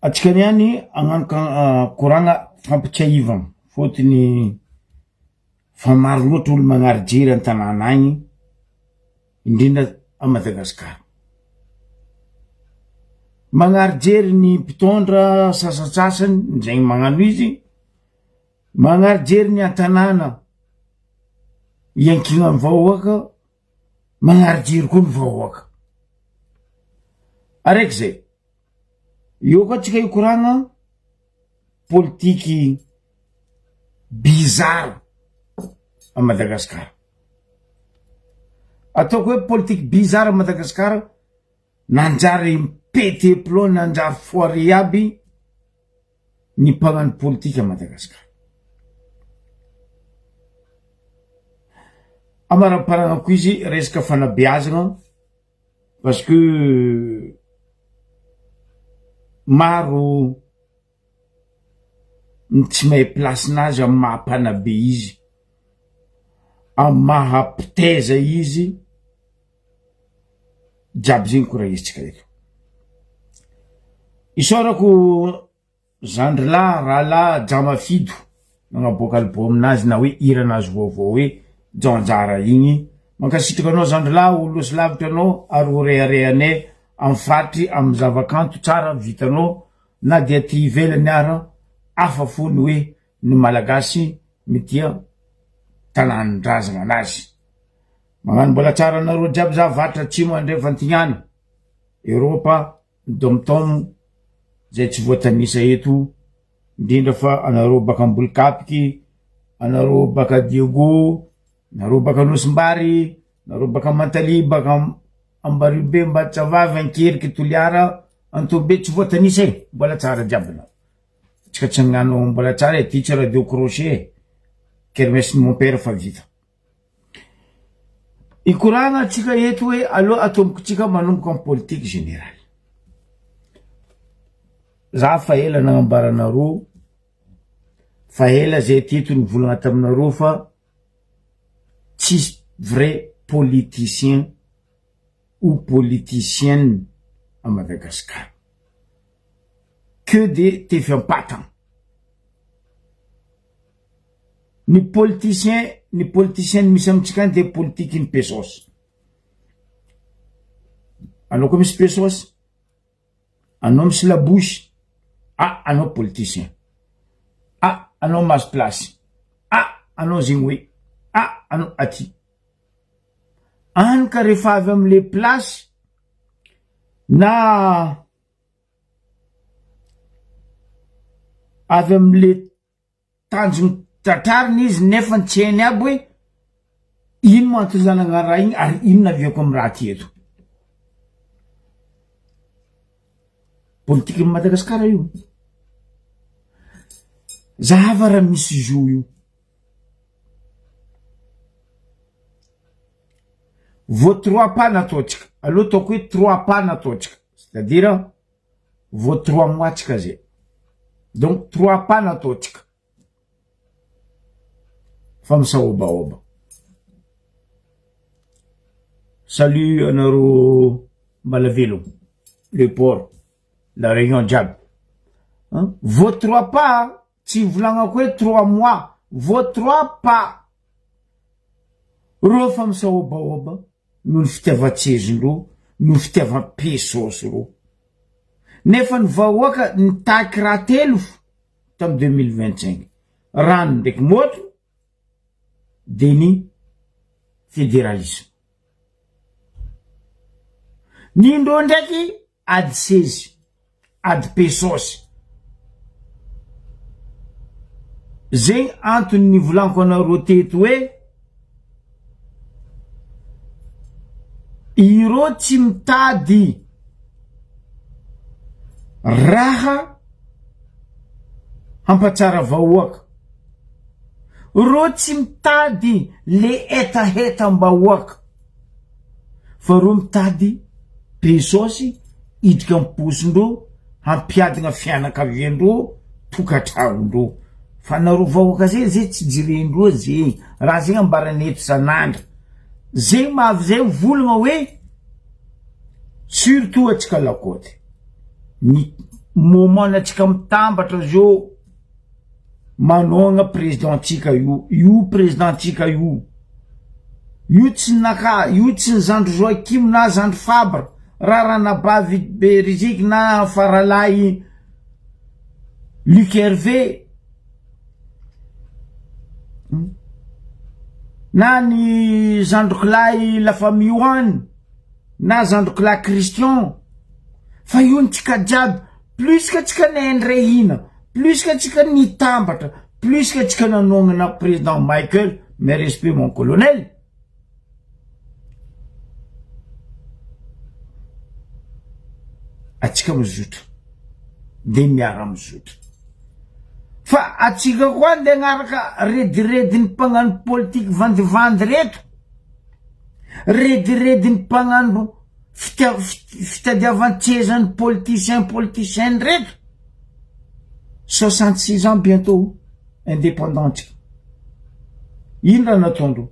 Atsika niany hagnano koragna fampitsiahivagna fôtony fa maro loatra olo magnary jery an-tanàna agny indrindra à Madagasikara. Magnary jery ny mpitondra sasantsasany zegny magnano izy, magnary jery ny an-tanàna iankinan'ny vahoaka, magnary jery koa ny vahoaka. Araiky zay, eo koa tsika hikoragna politiky bizarre à Madagasikara. Ataoko hoe politiky bizarre à Madagasikara nanjary mi-pete plomb, nanjary foire aby ny mpagnano politika à Madagasikara. Amaramparanako izy resaka fanabeazagna parce que maro ny tsy mahay place-nazy amy maha mpanabe izy, amy maha mpitaiza izy, jiaby zegny korahizintsika eto. Isaorako zandry lahy, rahalahy Jamafido nagnaboaka album-nazy na hoe hiranazy vaovao hoe Janjara igny, mankasitraka anao zandry lahy, ho losy lavitra anao ary ho reharehanay amy faritry amy zavakanto tsara vitanao na dia aty ivelany ara, hafa fo ny hoe ny Malagasy mitia tanàndrazagna anazy. Magnano mbola tsara anareo jiaby za avaratra atsimo andrefa antignana, Eropa, dom tom zay tsy voatanisa eto, indrindra fa anareo baka Ambolikapiky, anareo baka Diego, nareo baka Anosimbary, nareo baka Mantalia, baka Ambaribe, Ambatsavavy, Ankeriky, Toliara, Antobe tsy voatanisa e, mbola tsara jiaby anao. Tsika tsy hagnano mbola tsara e, ty tsy radio crochet e, kermesse ny mon père fa vita. Ikoragna atsika eto hoe aloha atombokitsika manomboka amy politique générale. Za fa ela nagnambaranareo, fa ela zay teto nivolagna taminareo fa tsisy vrai politicien ou politicienne à Madagascar. Que de tefy ampatagna. Ny politicien, ny politicienne misy amintsika any de politiky ny pesos. Anao koa misy pesos, anao misy labosy, ah anao politicien, ah anao mahazo place, ah anao zegny hoe, ah anao aty. Any ka rehefa avy amle place na avy amle tanjony tratrariny izy nefa tsy hainy aby hoe ino ma antony nanana raha igny ary inona aviako amy raha ty eto. Politikan'i Madagasikara io. Zahava raha misy zo io. Vao trois pas nataontsika, aleo ataoko hoe trois pas nataontsika, c'est à dire vao trois mois tsika zay, donc trois pas nataontsika fa misahobahoba. Salut anareo mbala velogno, le port, la réunion jiaby, vao trois pas tsy volagnako hoe trois mois, vao trois pas. Reo fa misahobahoba noho ny fitiavan-tsezin-dreo, noho ny fitiavam-pesôsy reo. Nefa ny vahoaka nitaky raha telo fo tamy 2025, rano ndraiky môtro de ny federalisme. Ny ndreo ndraiky ady sezy, ady pesôsy. Zegny antony nivolaniko anareo teto hoe ireo tsy mitady raha hampatsara vahoaka, reo tsy mitady le hetahetam-bahoaka fa reo mitady pesôsy hiditra am-paosindreo hampiadina fianakaviandreo tokantragnondreo fa nareo vahoaka zay zay tsy jerendreo zegny raha zegny ambarany eto isan'andro zegny mahavy zay mivolagna hoe surtout atsika lakôty ny. Moment antsika mitambatra zao manohagna président tsika io, io président tsika io, io tsy naka, io tsy ny zandry Joachim na zandry Fabre, raha ranabavy Beriziky na faralahy Luc Hervé, na ny zandriko lahy la famille One na zandriko lahy Christian, fa io ny tsika jiaby, plus que tsika nendray hina, plus que tsika nitambatra, plus que tsika nanognana président Michael, mes respects mon colonel. Atsika mizotra de miara mizotra fa atsika koa nde agnaraka rediredin'ny mpagnano politiky vandivandy reto, rediredin'ny mpagnano fitia- fitadiavan-tsezan'ny politicien politicienne reto, 66 ans bientôt indépendant tsika, ino raha nataondreo?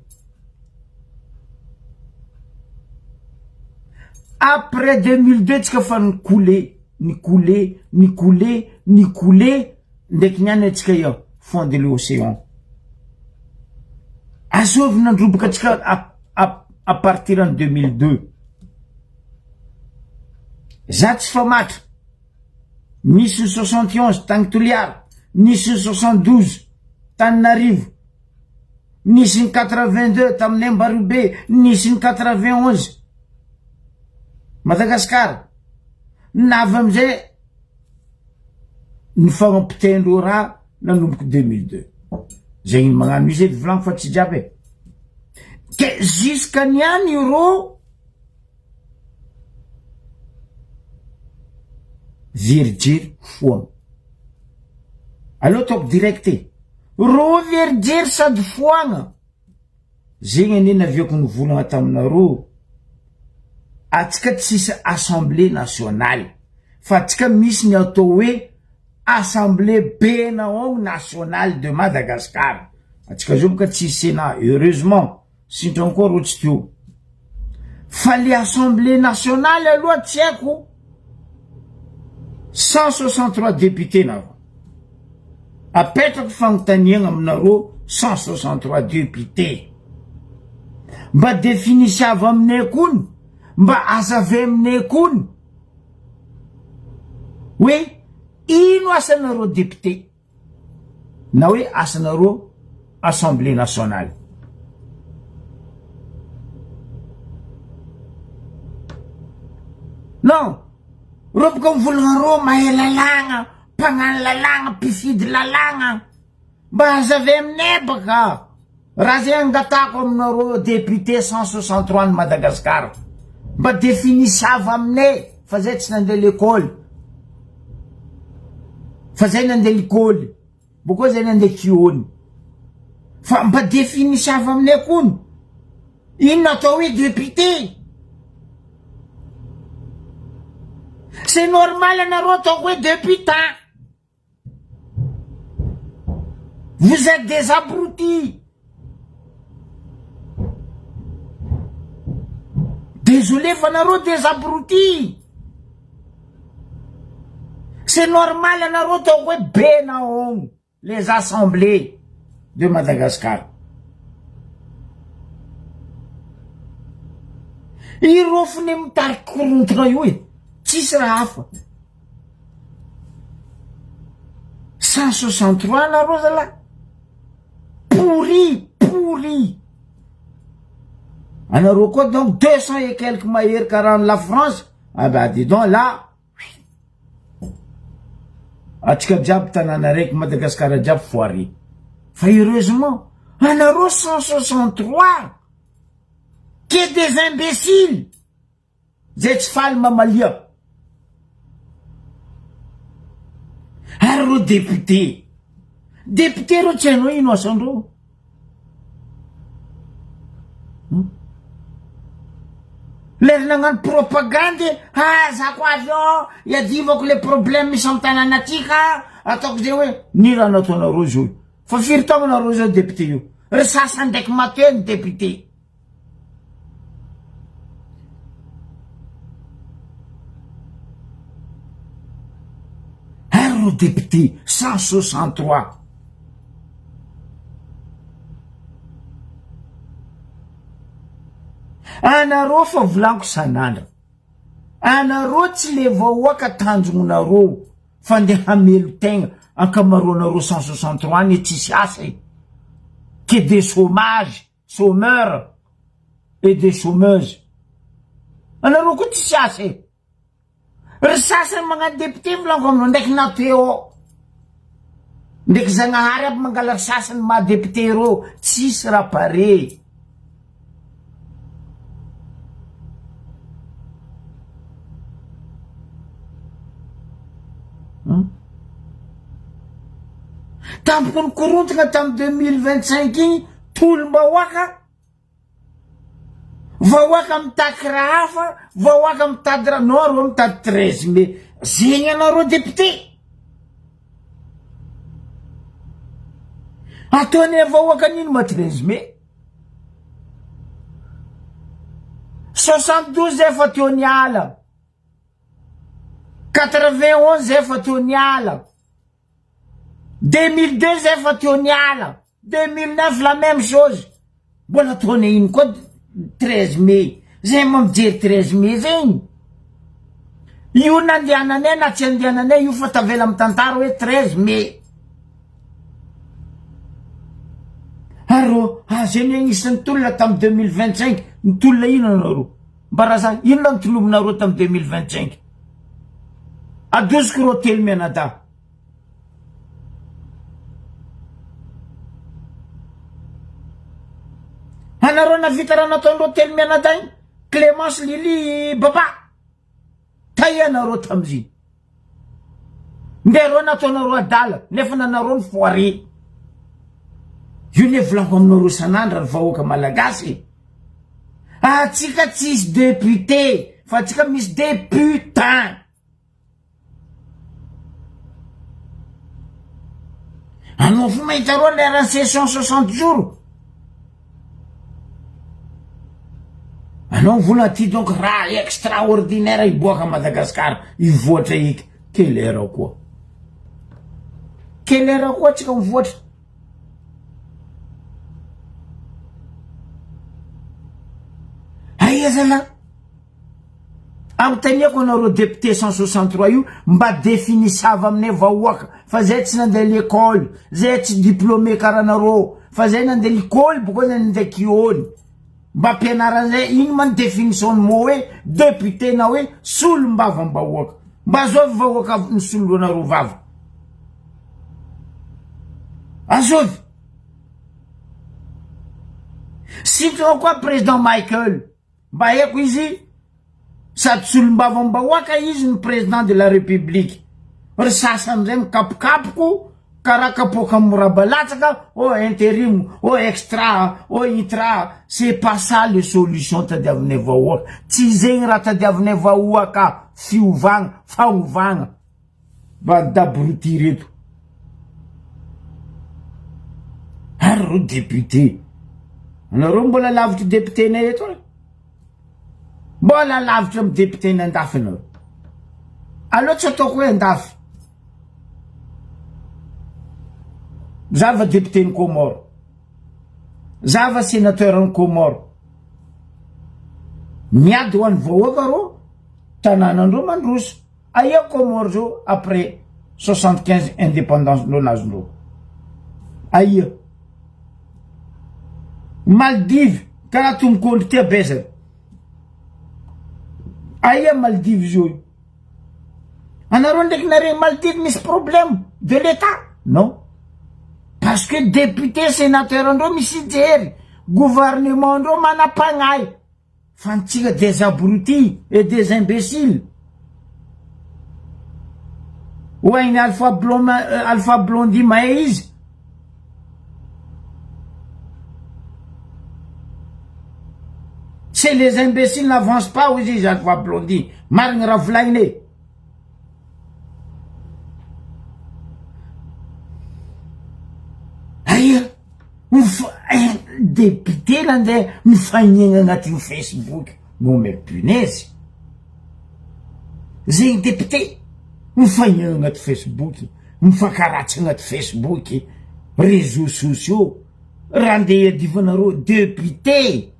Après 2002 tsika fa ni-couler, ni-couler, ni-couler, ni-couler ndraiky niany atsika eo fond de l'océan. Azovy nandroboka atsika à partir en 2002. Za tsy famatra. Nisy ny 71 tany Toliara, nisy ny 72 Taninarivo. Nisy ny 82 tamin'ny Ambarobe, nisy ny 91 Madagasikara. Navy amizay ny fagnampitendreo raha nanomboky 2002. Zay iny magnano izy edy volagno fa tsy jiaby e. Ke jusqu'à niany ireo verijery foagna. Aleo ataoko direct e. Rô verijery sady foagna. Zegny anie naviako nivolagna taminareo, atsika tsisy assemblée nationale fa atsika misy ny atao hoe assemblée benaogno nationale de Madagascar. Atsika zao boka tsisy sénat heureusement. Sintrany koa rô tsy teo. Fa le assemblée nationale aloha tsy haiko 163 députés nareo. Apetrako fagnontaniagna aminareo 163 députés. Mba definisiavo aminay kony, mba azavay aminay kony hoe ino asanareo député. na hoe asanareo assemblée nationale. Non, reo boka mivolagna reo mahay lalàgna, mpagnano lalàgna, mpifidy lalàgna, mba azavay aminay baka, raha zay angatahako aminareo député 163 ny Madagascar, mba definissava aminay fa zay tsy nandeha lekôly, fa zay nandeha likoly, bôkô zay nandeha kiôny, fa mba definissava aminay kony, inona atao hoe député? C'est normal anareo ataoko hoe députin. Vous êtes des abrutis. Désolé fa nareo des abrutis. C'est normal anareo ataoko hoe be naogno les assemblées de Madagascar. Ireo fone mitariky korontana io e, tsisy raha hafa. 163 nareo zalahy, pourri, pourri. Anareo koa donc 200 et quelques mahery karaha ny la France, ah bah dis donc là, atsika jiaby tanàna raiky Madagasikara jiaby foiré. Fa heureusement, anareo 163, que des imbéciles. Zay tsy faly mamalia. Ary reo député. Député reo tsy hainao ino asandreo. Hmm? Lery nagnano propagande, ah za ko avy eo, iadivako le problème misy amy tanàna atsika, ataoko zay hoe, ny raha nataonareo zao. Fa firy taogna nareo zao député io? Ry sasany ndraiky maty ny député. Ary reo député 163. Anareo fa volaniko sanandra. Anareo tsy le vahoaka tanjognonareo fa ndeha hamelo tegna ankamaroanareo 163 anie tsisy asa e. Que des chômage, chômeurs et des chômeuses. Anareo koa tsisy asa e. Ry sasany magnano député volaniko aminao ndraiky nateo ndraiky zagnahary aby mangala ry sasany maha député reo tsisy raha pare. Tampoky ny korontana tamy 2025 igny tolom-bahoaka Vahoaka mitaky raha hafa, vahoaka mitady raha, non reo mitady 13 mai, zegny anareo député. Ataonay vahoaka an'ino ma 13 mai? 72 zay fa teo niala, 91 zay fa teo niala, 2002 zay fa teo niala. 2009 la même chose mbola ataony ino koa 13 mai zay ma mijery 13 mai zegny io nandehananay na tsy andehananay io fa tavela amy tantara hoe 13 mai ary ro azy eny agnisan'ny tolona tamy 2025 ny tolona ino anareo mba raha za inona ny tolominareo tamy 2025 adosiko ro telo mianadahy. Anareo navita raha nataon'ireo telo mianadahy Clémence Lily Baba taia anareo tamiziny nde reo nataonareo adala nefa nanareo ny foire io ne volako aminareo isan'andro ry vahoaka malagasy atsika tsisy député fa atsika misy députin. Anao fo mahita roa lera session 60 jours. Anao vola aty donc raha extraordinaire hiboaka Madagascar hivoatra eky. Quelle heure koa? Quelle heure koa tsika mivoatra? Aia zalahy? Anontaniako anareo député 163 io mba definisava aminay vahoaka fa zay tsy nandeha l'école, zay tsy diplômé karaha anareo fa zay nandeha l'école boko zay nandeha kiôly. Mba ampianaranay ino ma ny définition ny mot hoe député na hoe solombavambahoaka. Mba azovy vahoaka nisoloanareo vava. Azovy. Sintona koa président Michael. Mba haiko izy sady solombavambahoaka izy no président de la république. Ry sasany ndray mikapokapoko karaha kapoaka moraba latsaka oh interim, oh extra, oh itra, c'est pas ça le solution tadiavinay vahoaka. Tsy zegny raha tadiavinay vahoaka, fiovagna, fanovagna. Bande d'abrutis reto. Ary reo député. Anareo mbola lavitry député-nay eto e. Mbola lavitra amy député-nay andafy anareo. Aleo tsy ataoko hoe andafy. Za va député-n'i Comores. Za va sénateur-n'i Comores. Miady ho an'ny vahoaka reo, tanànandreo mandroso. Aia Comores zao après 75 indépendance ndreo nazondreo? Aia? Maldives karaha tombok'ondry ty abezany. Aia Maldives zao io? Anareo ndraiky nare Maldives misy problème de l'État? Non. Parce que député sénateur ndreo misy hijery, gouvernement ndreo manam-pagnahy. Fa antsika des abrutis et des imbéciles. Ho hain'i Alpha Blom Alpha Blondy mahay izy. C'est les imbéciles n'avancent pas hoy izy Alpha Blondy. Marigny raha volagniny e. Aia député nandeha mifagnina agnatin'ny Facebook. Non mais punaise. Zegny député. Mifagnena agnaty Facebook, mifankaratsy agnaty Facebook, réseaux sociaux, raha ndeha iadivanareo député.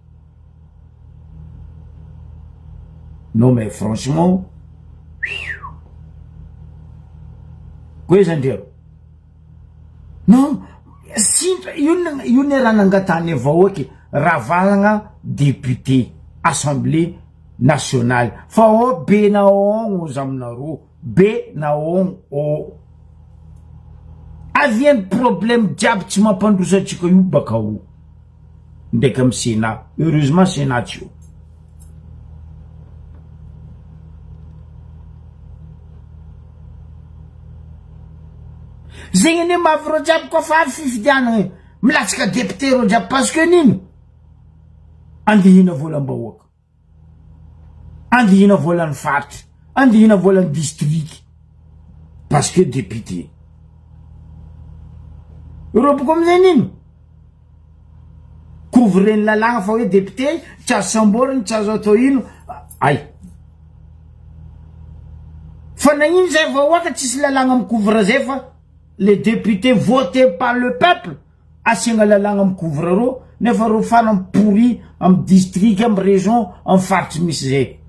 Non mais franchement, koa ndreo? Non, sintra io io ne raha nangatahany vahoaky Ravalagna député assemblée nationale fa ao be naogno za aminareo be naogno ô aviany problème jiaby tsy mampandroso antsika io baka ao ndraiky amy sénat heureusement sénat tsy eo. Zegny anie mahavy reo jiaby koa fa avy fifidianagna milatsaka député reo jiaby parce que nino andihina volam-bahoaka, andihina volan'ny faritra, andihina volan'ny district parce que député. Ireo boko amizay nino? Couvre-ny lalàgna fa hoe député tsy azo samboriny, tsy azo atao ino, ay. Fa nagnino zay vahoaka tsisy lalàgna mi-couvre zay fa les députés votés par le peuple asiagna lalàgna mi-couvre reo nefa reo farany pourri amy district, amy région, amy faritry misy zay.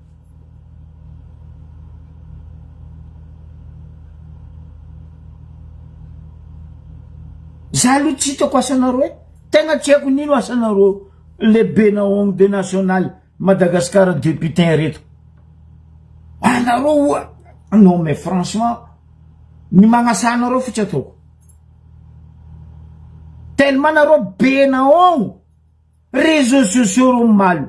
Za aloha tsy hitako asanareo e, tegna tsy haiko nino asanareo le bena ong de national Madagascar député reto, anareo oa non mais franchement ny magnasa anareo fo tsy ataoko, tellement nareo bena ong. Réseaux sociaux ro malo.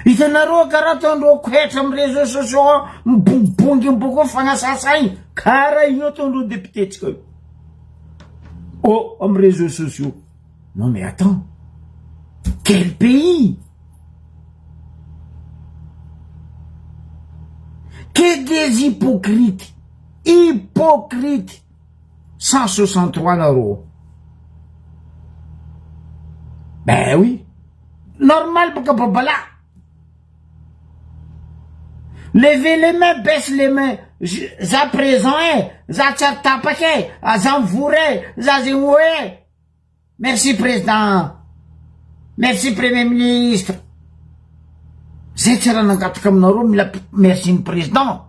Hitanareo karaha ataondreo kohetra amy réseaux sociaux ao mibongibongy boko fagnasasa igny karaha io ataondreo député tsika io. Oh amy réseaux sociaux. Non mais attends. Quel pays? Que des hypocrites. Hypocrites. 163 nareo. Ben oui. Normal baka babala. Levez les mains, baisse les mains. Za présent e, za tsy ary tapaka e, za mivory e, za zegny hoe. Merci président. Merci premier ministre. Zay tsy raha nangataka aminareo mila merci ny président.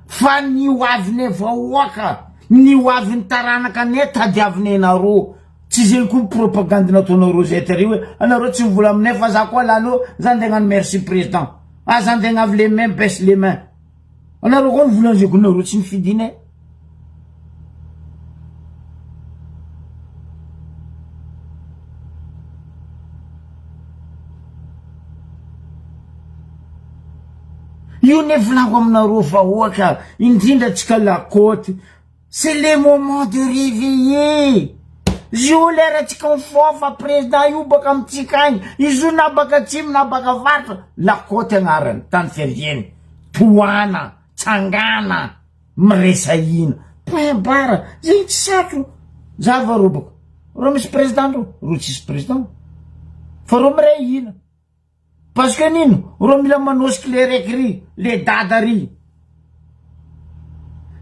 Fa ny ho avinay vahoaka, ny ho avin'ny taranaka anay tadiavinay nareo. Tsy zegny koa propagande nataonareo zay tary hoe anareo tsy mivola aminay fa za koa lany eo, za ndeha hagnano merci président. Ah za ndeha hagnavy les mains baisse les mains. Anareo koa mivola an'izay koa nareo tsy nifidinay. Io ne volako aminareo vahoaka, indrindra antsika la côte, c'est le moment de réveiller. Zio lera tsika mifoha fa président io baka amitsika agny, izy io na baka atsimo na baka avaratra, la côte agnarany, tany fiaviany, tohana, tsangana, miresahina, point barre, zegny tsy sarotro, za va rô baka, rô misy président rô, rô tsisy président, fa rô miray hina. Parce que nino? Reo mila manosiky le raiky ry, le dada ry.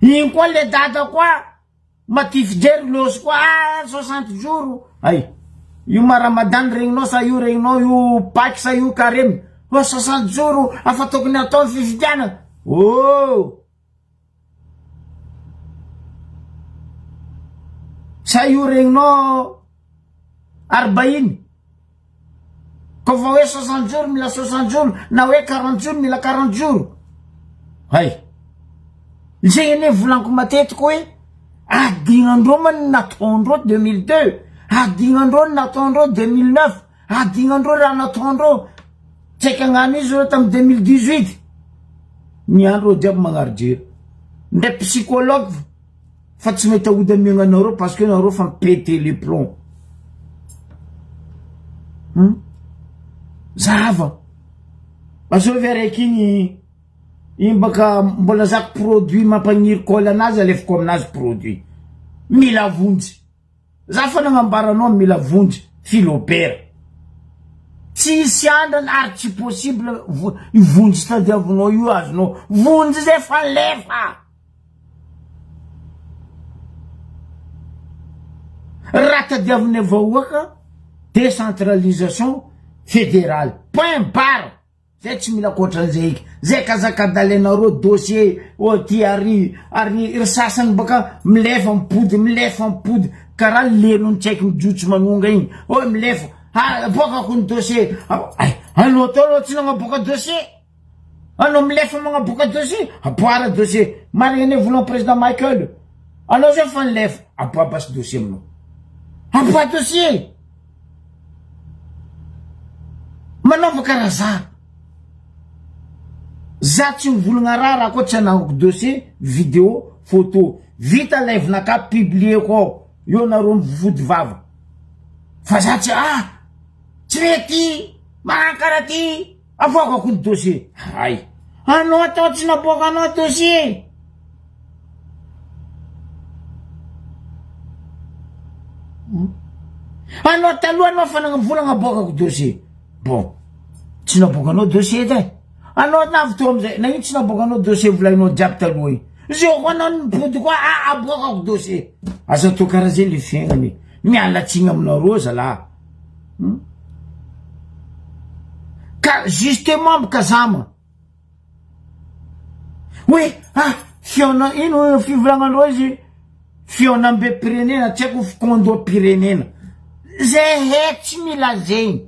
Igny koa le dada koa matify-jery lôsy koa ah 60 jours. Ay, io ma ramadan regninao sa io regninao io paky sa io karemy. Fa 60 jours afa tokony atao ny fifidianana. Oh! Sa io regninao arbainy. Ko fa hoe 60 jours mila 60 jours na hoe 40 jours mila 40 jours. Hay. Izay anie volaniko matetiky hoe adinandreo ma ny nataondreo 2002, adinandreo ny nataondreo 2009, adinandreo raha nataondreo tsy haiko agnano izy reo tamy 2018. Ny andro reo jiaby magnarijery. Ndray psychologue fa tsy mety aody amiagna anareo parce que nareo fa mi-péter les plombs. Hum? Zahava. Asovy araiky igny igny baka mbola zako produit mampagniry colle anazy alefako aminazy produit. Mila vonjy. Za fa nagnambara anao mila vonjy filobera. Tsisy andrana ary tsy possible io vonjy tadiavinao io azonao. Vonjy zay fa lefa. Raha tadiavinay vahoaka décentralisation fédérale. Point barre. Zay tsy mila ankoatran'izay eky. Zay kazakadalenareo dossier oh ty ary ary ry sasany baka milefa mipody milefa mipody karaha lelony tsy haiko mijotso manonga igny oh milefa ha aboakako ny dossier ay anao tao anao tsy nagnaboaka dossier anao milefa magnaboaka dossier aboara dossier marigny anie volan'ny président Michael anao zay fa nilefa aboa basy dossier aminao aboa dossier. Manaova karaha za. Za tsy mivolagna raha raha koa tsy anagnako dossier, video, photo. Vita live naka publier-ko ao. Eo nareo mivody vava. Fa za tsy ah tsy mety magnano karaha ty avoakako ny dossier. Hay. Anao atao tsy naboakanao dossier. Anao taloha anao fa nagnavola agnaboakako dossier. Bon, tsy naboakanao dossier edy e. Anao navy teo amizay, nagnino tsy naboakanao dossier volainao jiaby taloha igny. Zao koa anao nipody koa ah aboakako dossier. Aza atao karaha zay le fiaignana e. Miala tsigny aminareo zalahy. Hmm? Ka justement mikazama. Hoe ah fihaona ino fivolagnandreo izy fihaonambem-pirenena tsy haiko fikaondoham-pirenena. Zay he tsy mila zegny.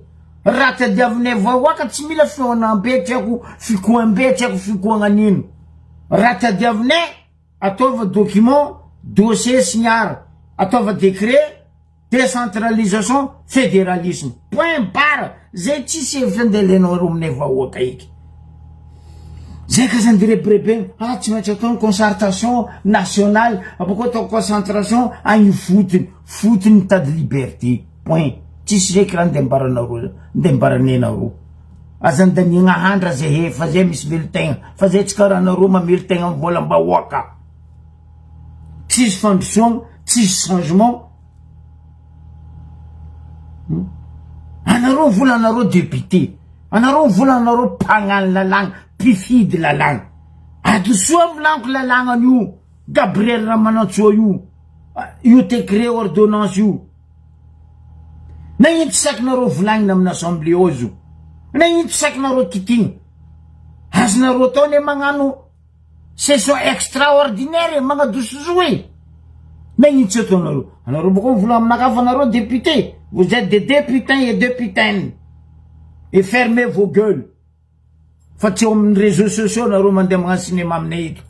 Raha tadiavinay vahoaka tsy mila fihaonambe tsy haiko fikoambe tsy haiko fikoagnan'ino. Raha tadiavinay ataova document dossier signar ataova décret Décentralisation, fédéralisme. Point barre! Zay tsisy hevitra ndeha alainao aro aminay vahoaka eky. Zay ka zany direbirebena, ah tsy maintsy atao ny concertation nationale, abakeo atao concentration agny ifotony, fotony mitady liberté. Point. Tsisy zeky raha ndeha ambaranareo, ndeha ambaranenareo. Aza andaniagna handra zay he, fa zay misy velon-tegna, fa zay tsy karaha anareo mamelo-tegna amy volam-bahoaka. Tsisy fandrosoagna, tsisy changement. Hmm? Anareo vola anareo député, anareo vola anareo mpagnano lalàgna, mpifidy lalàgna. Adosoa volaniko lalàgna an'io Gabriel Ramanantsoa io, io décret ordonnance io. Na ino tsy sakinareo volagnina amin'ny assemblée ao izy io. Na ino tsy sakinareo kitigna. Azonareo atao anie magnano Session extraordinaire e, magnadoso zo e! Nagnino tsy ataonareo? Anareo bôka mivola aminakahy fa nareo député, vous êtes des députains et députaines et fermez vos gueules fa tsy eo amin'ny réseaux sociaux nareo mandeha magnano cinéma aminay eto.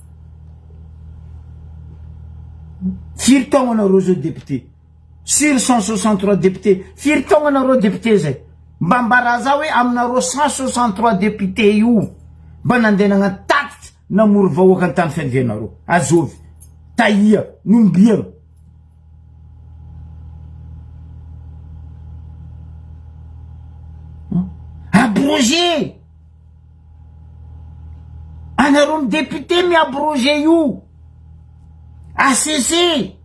Firy taogno anareo zao député? Sur 163 députés, firy taogno anareo député zay? Mba ambarà za hoe aminareo 163 députés io mba nandeha nagnano tatitra namory vahoaka ny tany fianvianareo. Azovy? Taia? Nombiagna? Abrogé! Anareo mi-député mi-abrogé io! ACC!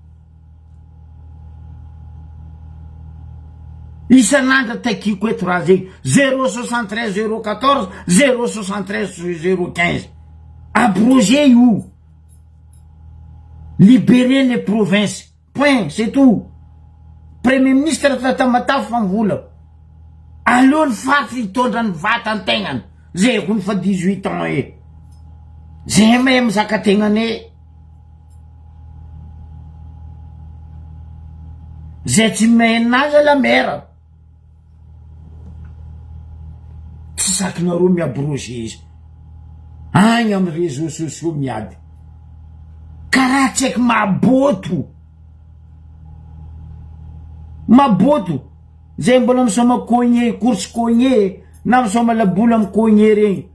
Isan'andro takiako eto raha zegny 073 014 073 015 abrogé io libérer les provinces point c'est tout premier ministre ta Tamatave fa mivola aleo ny faritra hitondra ny vatan-tegnany zay kony fa 18 ans e zay mahay mizaka tegnany e Zay tsy mahay la mer. Tsy sakinareo mi-abroger izy. Agny amy réseaux sociaux miady. Karaha tsy haiko maboto. Maboto. Zay mbola misaoma cogné, course cogné, na misaoma labola amy cogné regny.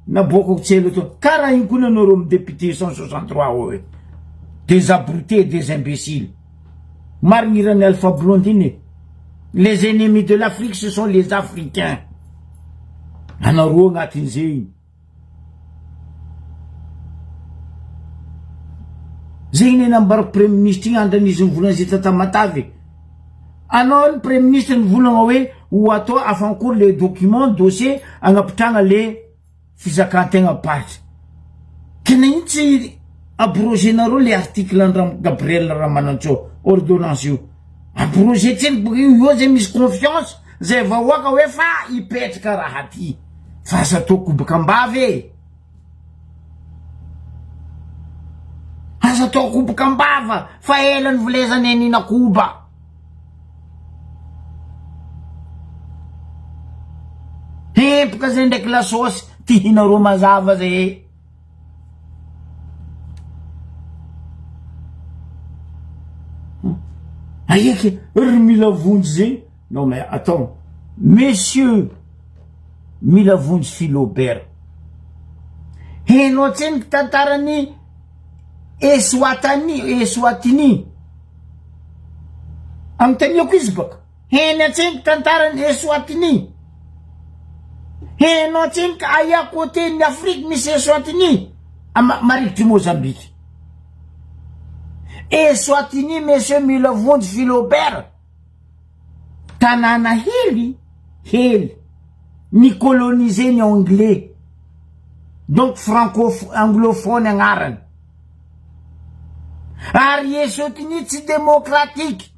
Naboakako tsy ela teo. Karaha iny koa nanao reo député 163 ao e. Des abrutés, des imbéciles. Marigny hiran'i Alpha Blondy iny e. Les ennemis de l'Afrique ce sont les Africains. Anareo agnatin'izegny. Zegny ne nambarako premier ministre igny andran'izy nivolagna zay ta Tamatave. Anao ny premier ministre nivolagna hoe. ho atao afankory le document dossier agnapitrahana le fizakan-tegna paritra. Ke nagnino tsy abroger-nareo le article an Gabriel Ramanantsoa ordonnance io? Abroger tsendriky bôka io, io zay misy confiance zay vahoaka hoe fa hipetraka raha ty. Fa aza atao kobaka am-bava e! Aza atao koboka am-bava fa ela nivolezana nina koba. Hempoka zay ndraiky lasôsy tihinareo mazava zay e. Aieky ry mila vonjy zegny non mais attends monsieur mila vonjy Philobert henao tsendriky tantarany Eswatani Eswatini anontaniako izy baka heny antsendriky tantarany Eswatini henao tsendriky aia côté ny Afrique misy Eswatini marikitry Mozambique Eswatini monsieur mila vonjy Philobert Tanàna hely hely ni coloniser ny anglais donc franco anglophone agnarany ary Eswatini tsy démocratique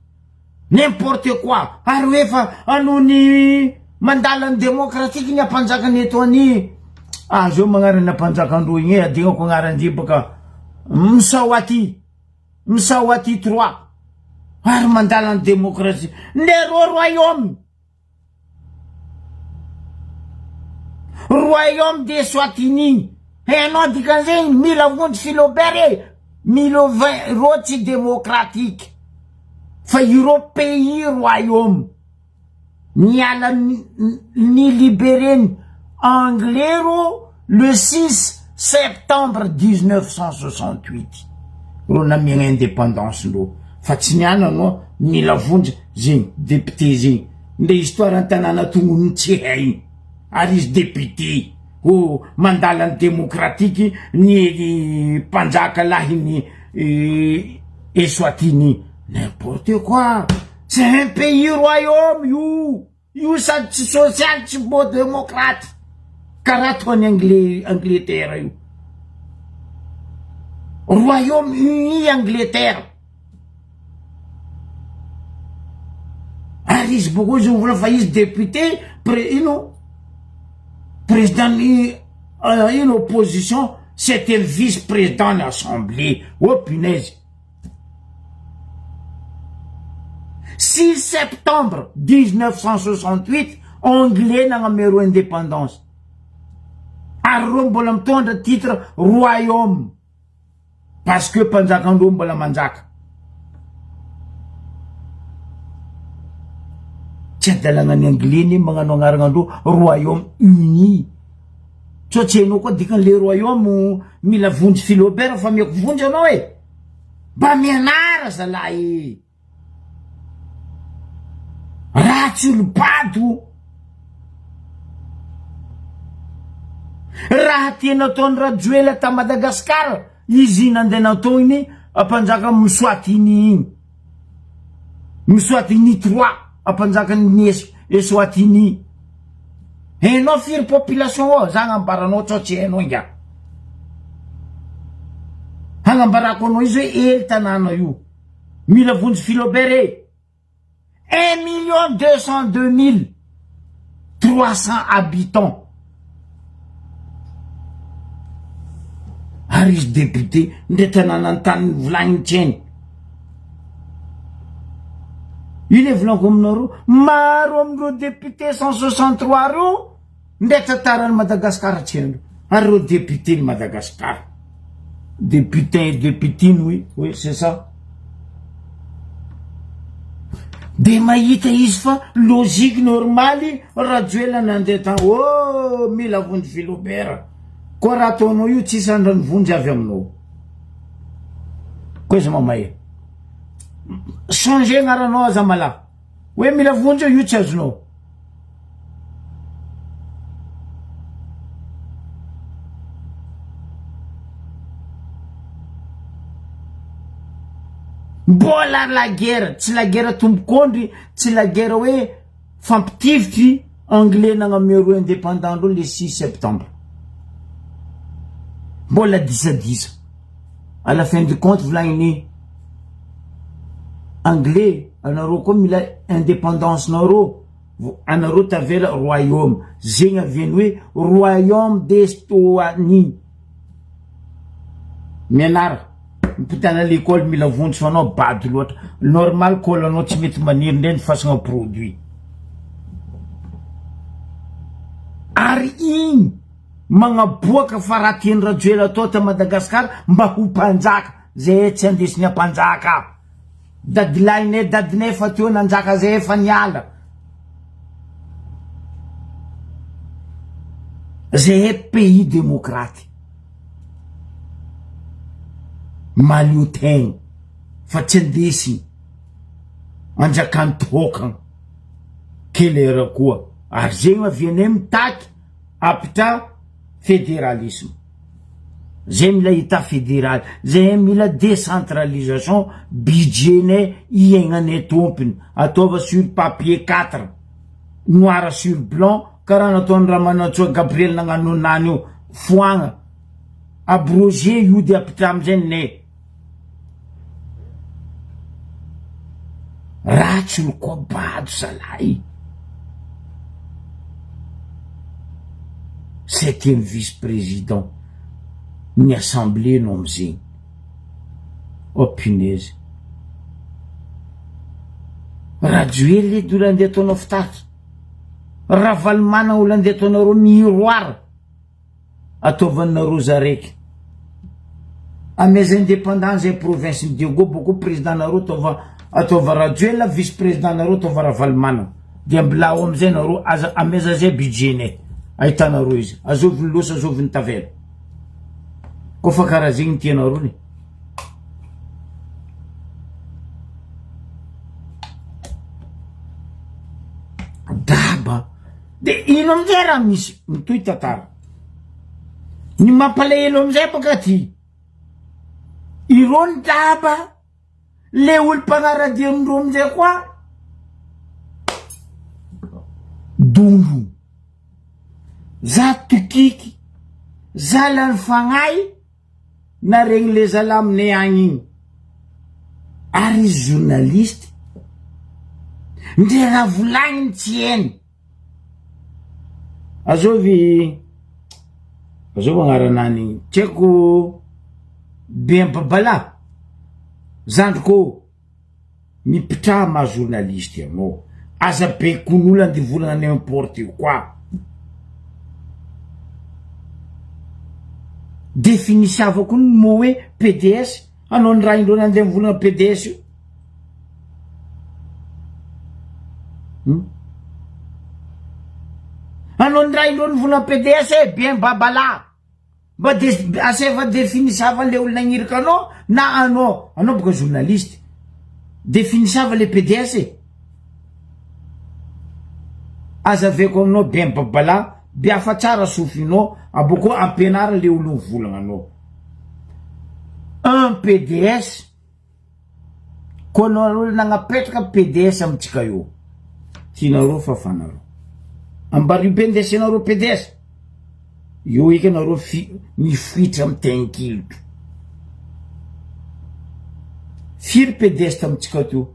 n'importe quoi ary hoe fa anao ny mandala ny démocratique ny ampanjaka ny eto any azo eo magnarany ampanjakandreo igny e adignako agnaran-dry baka misao aty Misawati trois ary mandala ny démocratie nde reo royaume royaume de Eswatini hainao dikan'izegny mila vonjy Philobert e mila reo tsy démocratique fa ireo pays royaume Niala ny libere-ny anglais rô le 6 septembre 1968 rô namiagna indépendance ndrô fa tsy niala anao mila vonjy zegny député zegny nde histoire ny tanàna tognony tsy hainy ary izy député ô mandala ny démocratique ny mpanjaka lahin'ny Eswatini n'importe quoi. C'est un pays royaume io, io sady tsy social tsy mbo démocrate karaha toa ny anglais Angleterre io. Royaume uni Angleterre. Ary izy boko izy mivola fa izy député pré ino président ny euh, ino opposition c'était le vice président ny assemblée. Oh punaise. 6 septembre 1968 anglais nagname ro indépendance ary reo mbola mitondra titre royaume parce que mpanjakandreo mbola manjaka tsy adalana ny anglais ne magnano agnarana andreo royaume uni Sao tsy hainao koa dikan'le royaume mila vonjy Philobert fa ameko vonjy anao e! Mba mianara zalahy e! Ratsy olo bado! Raha tiana ataon'i Rajoela ta Madagascar izy nandeha natao iny ampanjaka Mswatini iny. Mswatini trois ampanjakan'ny Eswatini. Hainao firy population ao? Za agnambaranao tsao tsy hainao ingahy. Hagnambarako anao izy hoe ely tanàna io. Mila vonjy Philobert e. Un million 202 mille 300 habitants. Ary izy député ndray tanàna an-tany volagniny tsy hainy. Io le volaniko aminareo, maro amin'ireo député 163 reo ndray tantaran'i Madagascar tsy haindreo. Ary ireo député ny Madagascar. Député député oui, oui c'est ça. De mahita izy fa logique normaly Rajoelina nandeha tany oh mila vonjy Philobert. Koa raha ataonao io tsisy andrany vonjy avy aminao. Koa izy mamay. Changer agnaranao aza malaky. Hoe mila vonjy io tsy azonao. Mbola la guerre, tsy la guerre tombok'ondry, tsy la guerre hoe. Fampitifitry anglais nagnameo reo indépendant reo le 6 septembre. Mbola disadisa. À la fin du compte volagniny anglais anareo koa mila indépendance nareo anareo tavela royaume. Zegny aviany hoe royaume d'Estoanie. Mianara. Mipitana l'école mila vonjy fa anao bado loatra. Normal colle anao tsy mety maniry ndray ny fasagna produit. Ary igny magnaboaka fa raha tian'i Rajoelina atao ta Madagascar mba ho mpanjaka, zahay tsy andesiny ampanjaka. Dadilahinay dadinay efa teo nanjaka zahay efa niala. Zahay pays démocrate. Mahaleo tegna fa tsy andesigny anjakany tôkagna kelera koa ary zegny avianay mitaky apitra federalisme zay mila etat federal zay mila decentralisation budget nay iaignanay tompony ataova sur papier 4 noir sur blanc Karaha nataon'i Ramanantsoa Gabriel nagnano nany io foagna abrogé io de ampitra amizay ne ratsy olo koa bado zalahy septième vice président ny assemblée no amizegny oh punaise Rajoely edy olo andeha ataonao fitaritra Ravalomanana olo andeha ataonareo miroir ataovanareo zaraiky ameza indépendant zay province ny Diego boko président nareo ataova ataova Rajoelina vice président nareo ataova Ravalomanana de mbola ao amizay nareo aza ameza zay budget nay ahitanareo izy azovy ny losa azovy ny tavela kofa karaha zegny tianareo ny Daba de ino amizay raha misy mitohy tantara ny mampalahelo amizay baka ty irony daba le olo mpanaradia amindreo amizay koa dondro za tokiky za lany fagnahy na regny le zala aminay agny igny ary izy journaliste ndre raha volagniny tsy hainy azovy azovy agnaranany igny tsy haiko bien babala zandriko ô. Mipitraha maha journaliste anao. Aza baikon'olo andeha volagna n'importe quoi. Definisiavako ny mot hoe PDS, anao nirahin-dreo nandeha mivolagna PDS io. Hmm? Anao nirahin-dreo nivolagna PDS e, bien babala. Mba de asaiva definisava le olona agniraka anao na anao, anao boka journaliste, definisava le PDS e! Azavaiko aminao bien babala, biafa tsara sofinao, abokeo ampianara le olo mivolagna anao. Un PDS. Koa nareo nagnapetraka PDS amintsika io. Tianareo fafanareo. Ambario be ndesenareo PDS. Io eky anareo fi mifoitra amy tenkilotro. Firy PDS tamintsika teo?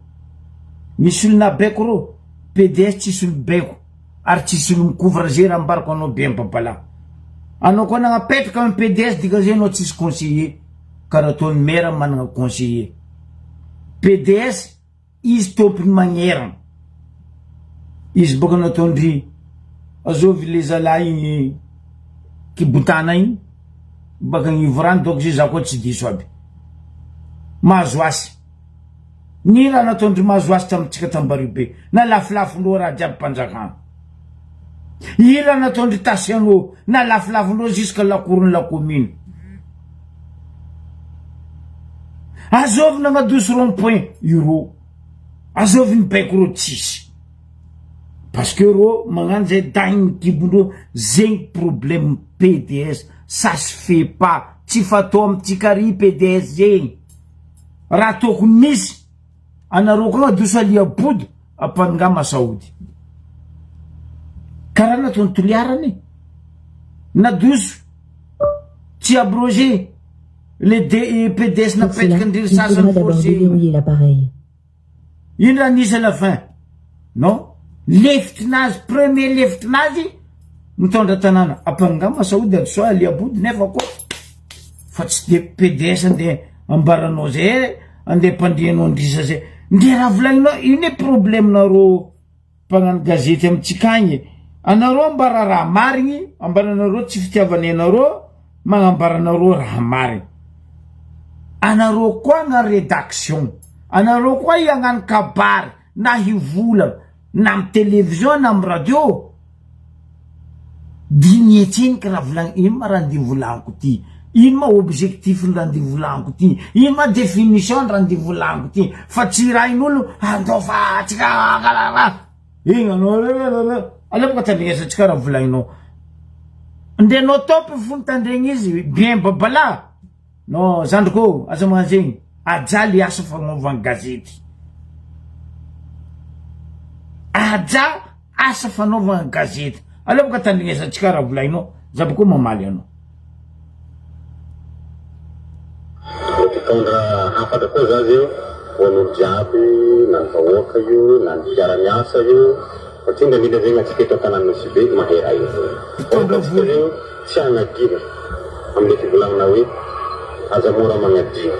Misy olo nabaiko reo? PDS tsisy olo baiko ary tsisy olo micouvre ze raha ambarako anao be ampapala. Anao koa nagnapetraka amy PDS dikan'izay anao tsisy conseiller. Karaha ataon'ny maire managna conseiller. PDS izy tompony magnerana. Izy boka nataondry azovy le zalahy igny kibotana igny baka agnivo rano donc zay za koa tsy diso aby. Mahazo asy. Ny raha nataondry mahazo asy tamintsika tambarivo be. Na lafolafondreo raha jiaby mpanjakana. Ny raha nataondry Tasiano na lafolafondreo jusque lakoron'ny la commune. Azovy nagnadoso rond point iro. Azovy ny baiko reo tsisy. Parce que reo magnano zay dahiny kibondreo zegny problème PDS ça se fait pas tsy fatao amintsika ary PDS zegny. Raha tokony misy anareo koa adoso aliabody ampangama saody. nataony Toliara anie. Nadoso tsy abrogé le PDS Pour cela, napetraka ndrindra il faudra sasany d'abord forcé. déverrouiller l'appareil. Ino raha nisy à la fin? Non, lefitrinazy, premier lefitrinazy mitondra tanàna ampangama Saody Adosoa Ali Abody nefa koa fa tsy de PDS andeha ambaranao zay, andeha ampandrianao ndrisa zay ndre raha volagninao ino e. Problème nareo mpagnano gazety amitsika agny, anareo ambara raha marigny, ambaranareo tsy fitiavany anareo, magnambaranareo raha marigny anareo koa na rédaction anareo koa iagnano kabary na hivolagna na amy télévision na amy radio, dinietseniky raha volagny. Ino ma raha andeha volaniko ty? Ino ma objectif ny raha andeha volaniko ty? Ino ma définition ny raha andeha volaniko ty? Fa tsy raha in'olo andao fa atsika raha igny anao aleo boka tandrignesantsika raha volagninao nde anao topy fo mitandregny izy bien. Babala non, zandriko, aza magnano zegny, ajaly asa fagnaovagna gazety, aja asa fanaovagna gazety. Aleo boka tandrignesantsika raha volagninao, za bako mamaly anao. Mpitondra hafatra koa za zay ho an'olo jiaby, na ny vahoaka io na ny mpiara-miasa io, satria indrindrindra zegny atsika eto an-tanàna Nosy Be mahay raha io. Mpitondra atsika vola. Zegny tsy hagnadino amle fivolagnana hoe aza mora magnadino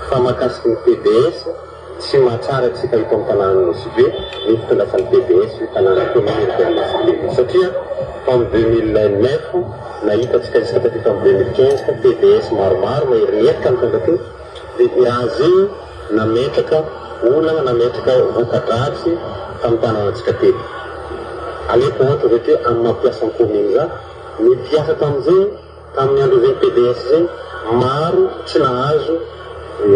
fa mahakasiky ny PDS, tsy mahatsara atsika eto amin'ny tanàna Nosy Be ny fitondrasan'ny PDS io tanàna commune urbaine Nosy Be io, satria tamin'ny 2009 nahita atsika jusqu'à taty tamin'ny 2015 fa PDS maromaro mahery niherika nitondra teo, de raha zegny nametraka olana, nametraka voka-dratsy tamin'ny tanànantsika teto. Aleoko ohatra zay ty amin'ny mampiasa ny commune za, ny mpiasa tamin'izay, tamin'ny andro zegny PDS zegny, maro tsy nahazo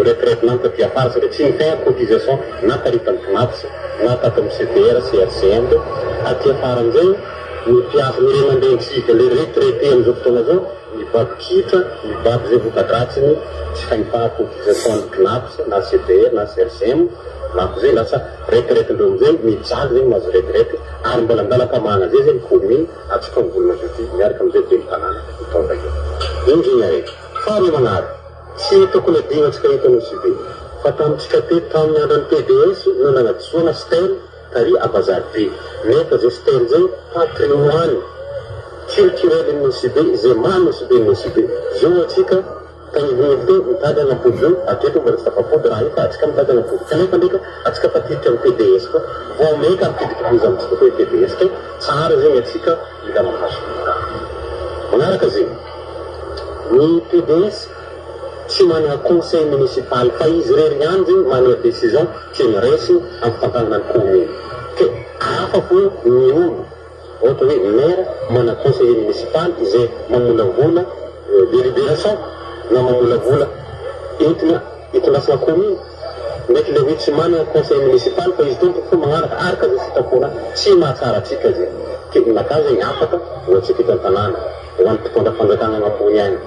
retraite na taty afara satria tsy nifeha cotisation na tary tamin'ny CNAPS na tato amin'ny CPR, CRCM. Aty afara amizay ny mpiasa, ny ray aman-drenitsika le retraité amizao fotoana zao mibaby kitra, mibaby zay voka-dratsiny tsy fahifaha cotisation ny CNAPS na CPR na CRCM. Lafo zay lasa retraite ndreo amizay mijaly zegny mahazo retraite ary mbola andalam-pamahana zay zegny commune atsika mivolagna zao ty miaraka amizay ben'ny tanàna mitondra io iny zegny araiky. Faharoa manary, tsy tokony adino atsika eto Nosy Be fa tamintsika teto tamin'ny andron'ny PDS no nanajoana stèle tary a Bazary Be, nefa zay stèle zay patrimoine culturel ny Nosy Be, zay maha Nosy Be ny Nosy Be zao. Atsika tagnivon'olo teo mitady hanampody io, hatreto mbola tsy tafapody raha io, fa atsika mitady hanampody, kanefa ndraiky atsika fa tiditra amin'ny PDS koa vao maika ampiditry loza amitsika koa PDS, ke tsara zegny atsika mila mahazo raha manaraka zegny. Ny PDS tsy manana conseil municipal fa izy rery ihany zegny manana décision tiany raisiny amin'ny fitantanana ny commune, ke hafa fo ny olo ohatra hoe maire mana conseiller municipal izay mamolavola délibération na mamolavola entina hitondrasana commune, ndraiky le hoe tsy manana conseil municipal fa izy tompoko fo magnaraka araka zay sitrapona, tsy mahatsara atsika zegny. Ke naka zegny afaka ho atsika eto an-tanàna, ho an'ny mpitondra fanjakana agnambony agny,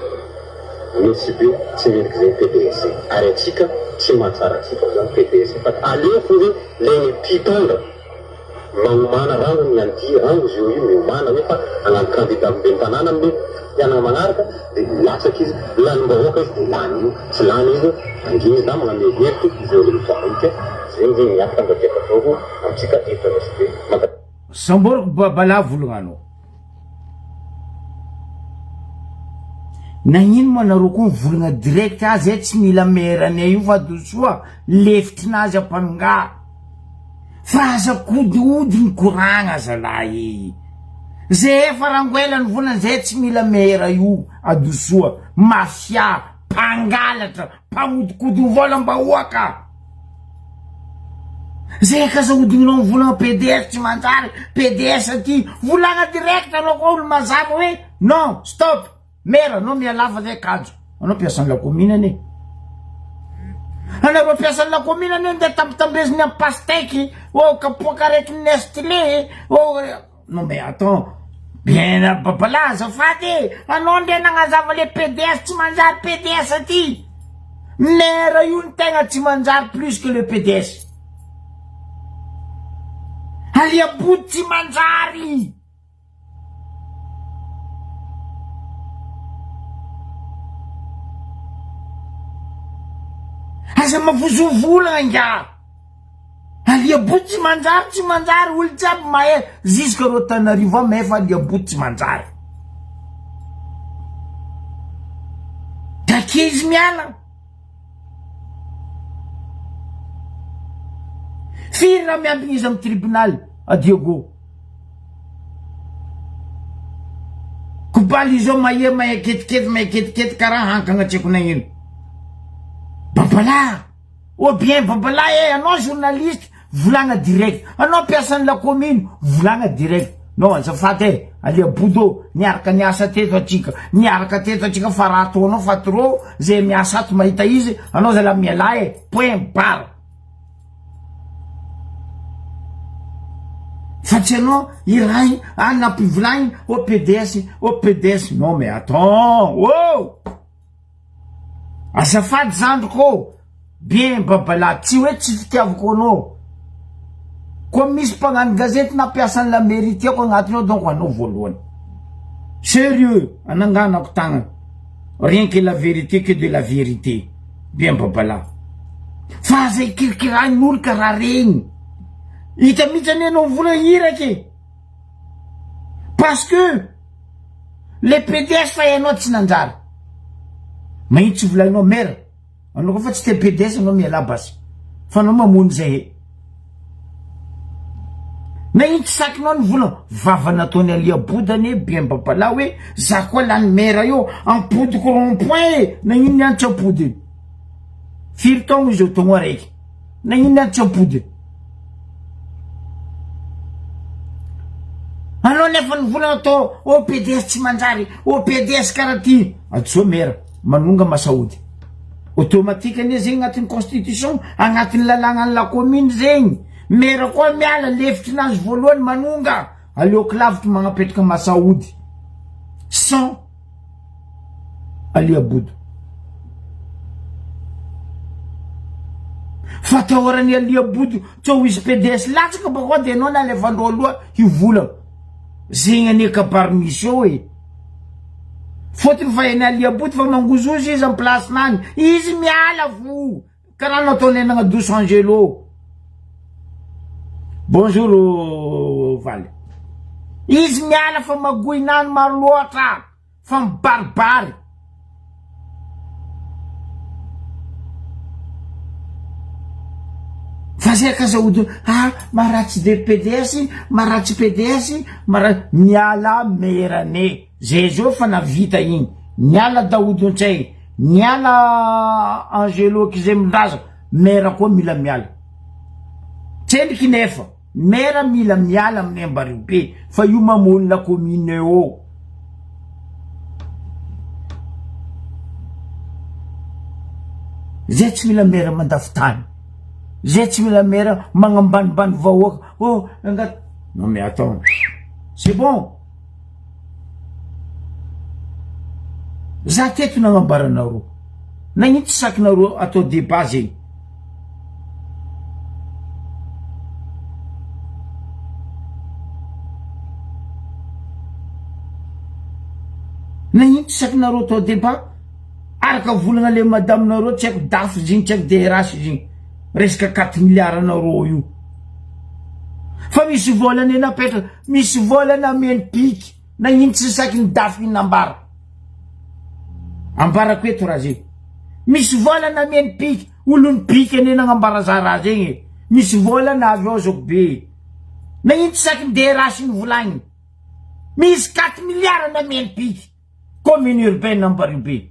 Nosy Be tsy mendriky zegny PDS zegny, ary atsika tsy mahatsara atsika zany PDS, fa aleo fo zegny le ny mpitondra magnomana rango ny anty rango izy io io miomana hoe fa hagnano candidat amin'ny ben'ny tanàna amin'ny fianana magnaraka, de milatsaky izy, lanim-bahoaka izy de lany io, tsy lany izy anginy izy na magnano heriherity izay olo mivoaka io, ke zegny zegny ny afaka mba tiako ataoko amitsika eto Nosy Be maka. Samboriko babala volognanao. Nagnino moa anareo koa mivolagna direct azy e, tsy mila maire anay io fa dosoa lefitrinazy ampangà fa aza kodiody ny koragna zalahy zay efa rangoela ny volana zay tsy mila maire io adosoa mafia mpangalatra mpagnodikody volam-bahoaka zay ka aza odignanao mivolagna PDS tsy manjary PDS aty volagna direct anao koa olo mazava hoe non, stop maire anao mialafa zay kajo anao mpiasan'ny la commune ane, anareo mpiasan'ny la commune ane ndeha tambitambeziny amy pastèque ô kapoaka araiky Nestlé ô. Non mais attends bien babala, azafady e, anao ndre nagnazava le PDS tsy manjary PDS aty, maire io ny tegna tsy manjary plus que le PDS, aliabody tsy manjary. Aza mavozo volagna ingahy. Aliaboto tsy manjary tsy manjary olo jiaby mahay jusque reo Antananarivo ao mahay fa Aliaboto tsy manjary. Take izy miala. Firy raha miambigna izy amy tribunal a Diego. Kobaly izao mahia mahia ketikety mahia ketikety karaha hankagna tsy haiko nagnino. Babalahy! Oh bien babalahy eh, anao journaliste volagna direct, anao mpiasan'ny la commune volagna direct. Non azafady eh, alia bodo niaraka niasa teto atsika, niaraka teto atsika fa raha ataonao fa trop zay miasa ato mahita izy, anao zalahy mialà eh, point barre. Fa tsy anao iray ah nampivolagny oh PDS oh PDS non mais attends oh! Azafady zandriko ô! Bien babalahy tsy hoe tsy fitiavako anao koa misy mpagnano gazety na mpiasan'ny la mairie tiako agnatiny ao donc anao voalohany sérieux ananganako tagnana rien que la vérité que de la vérité bien babalahy fa aza ikirikirahin'olo karaha regny hita mihitsy anie anao mivola iraka e parce que le PDS fa ianao tsy nanjary magnino tsy volaninao maire anao koa fa tsy te PDS anao mialà basy fa anao mamono zay he nagnino tsy sakinao ny vola vava nataony alia boda anie bien babala hoe za koa lany maire io ampodiko rond point e nagnino niany tsy ampody firy taogno izy eo taogno araiky Nagnino niany tsy ampody? Anao nefa ny vola atao oh PDS tsy manjary, oh PDS karaha ty. Adisoa mera, manonga masaody. Automatique anie zegny agnatin'ny constitution, agnatin'ny lalàgnan'ny la commune zegny. Mera koa miala, lefitrinazy voalohany manonga. Aleoko lavitry magnapetraka masaody. Sans Alia Bodo. Fa atahoran'i Alia Bodo tsy ho hisy PDS latsaka bakao dia ianao nalefandreo aloha hivolagna. Zegny anie kabary misy eo e. Fôtony fa hain'i Alia Bodo fa mangozohozo izy am place-nany. Izy miala fo. Karaha nataonay nagnadoso Angelo. Bonjour Valy. Izy miala fa magoinany maro loatra fa mibaribary. Fa zay ka zaody ah maratsy de PDS, maratsy PDS, mara miala merane. Zay zao fa navita igny. Niala Daoud Ntsay, niala Angelo Kizemindrazana, maire koa mila miala. Tsendriky nefa, maire mila miala amin'ny Ambaribe fa io mamono la commune eo. Zay tsy mila maire mandafo tany. Zay tsy mila maire magnambanimbany vahoaka. Oh, anga non mais attends. C'est bon. Za teto nagnambaranareo. Nagnino tsy sakinareo atao débat zegny? Nagnino tsy sakinareo atao débat? Araka volagna le madame nareo tsy haiko daf izy igny tsy haiko DRH izy igny. Resaka quatre milliards nareo io. Fa misy vola anie napetraka, misy vola nameno piky, nagnino tsy saky ny daf iny nambara. Ambarako eto raha zegny. Misy vola nameno piky, olon'ny piky anie nagnambara za raha zegny e. Misy vola navy ao zoko be. Nagnino tsy saky ny DRH iny volagniny. Misy quatre milliards nameno piky. Commune urbaine Ambaribe.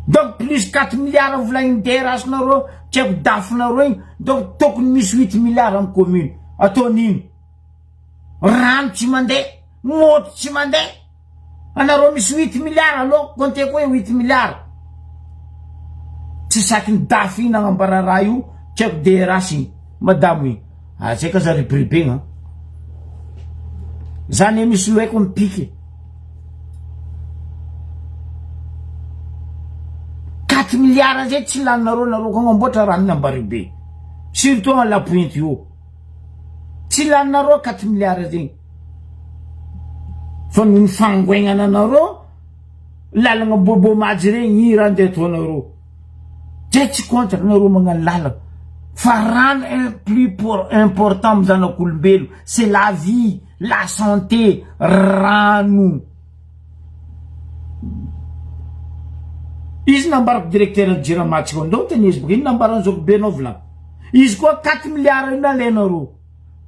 Donc plus 4 milliards volagniny DRH nareo, tsy haiko DAF nareo igny, donc tokony misy 8 milliards amy commune. Ataon'ino? Rano tsy mandeha, moto tsy mandeha. Anareo misy 8 milliards aloha, comptez koa hoe 8 milliards. Tsy saky ny DAF igny nagnambara raha io, tsy haiko DRH igny, madamo igny. Ah zay ka za riboribegna. Za ne misy lohaiko mipika. 4 milliards zay tsy laninareo nareo ko agnamboatra ranony Ambaribe. Surtout à la pointe io. Tsy laninareo 4 milliards zegny. Fa noho ny fangoegnana anareo lalagna Bobo Majy regny raha ndeha ataonareo. Zay tsy contre nareo magnano lalana fa rano un plus important am zanak'olombelo c'est la vie, la santé, rano. Izy nambarako directeur ny jirama tsika ndao miteny izy boka ino nambaran'i zokibenao volagno izy koa quatre milliards io nalainareo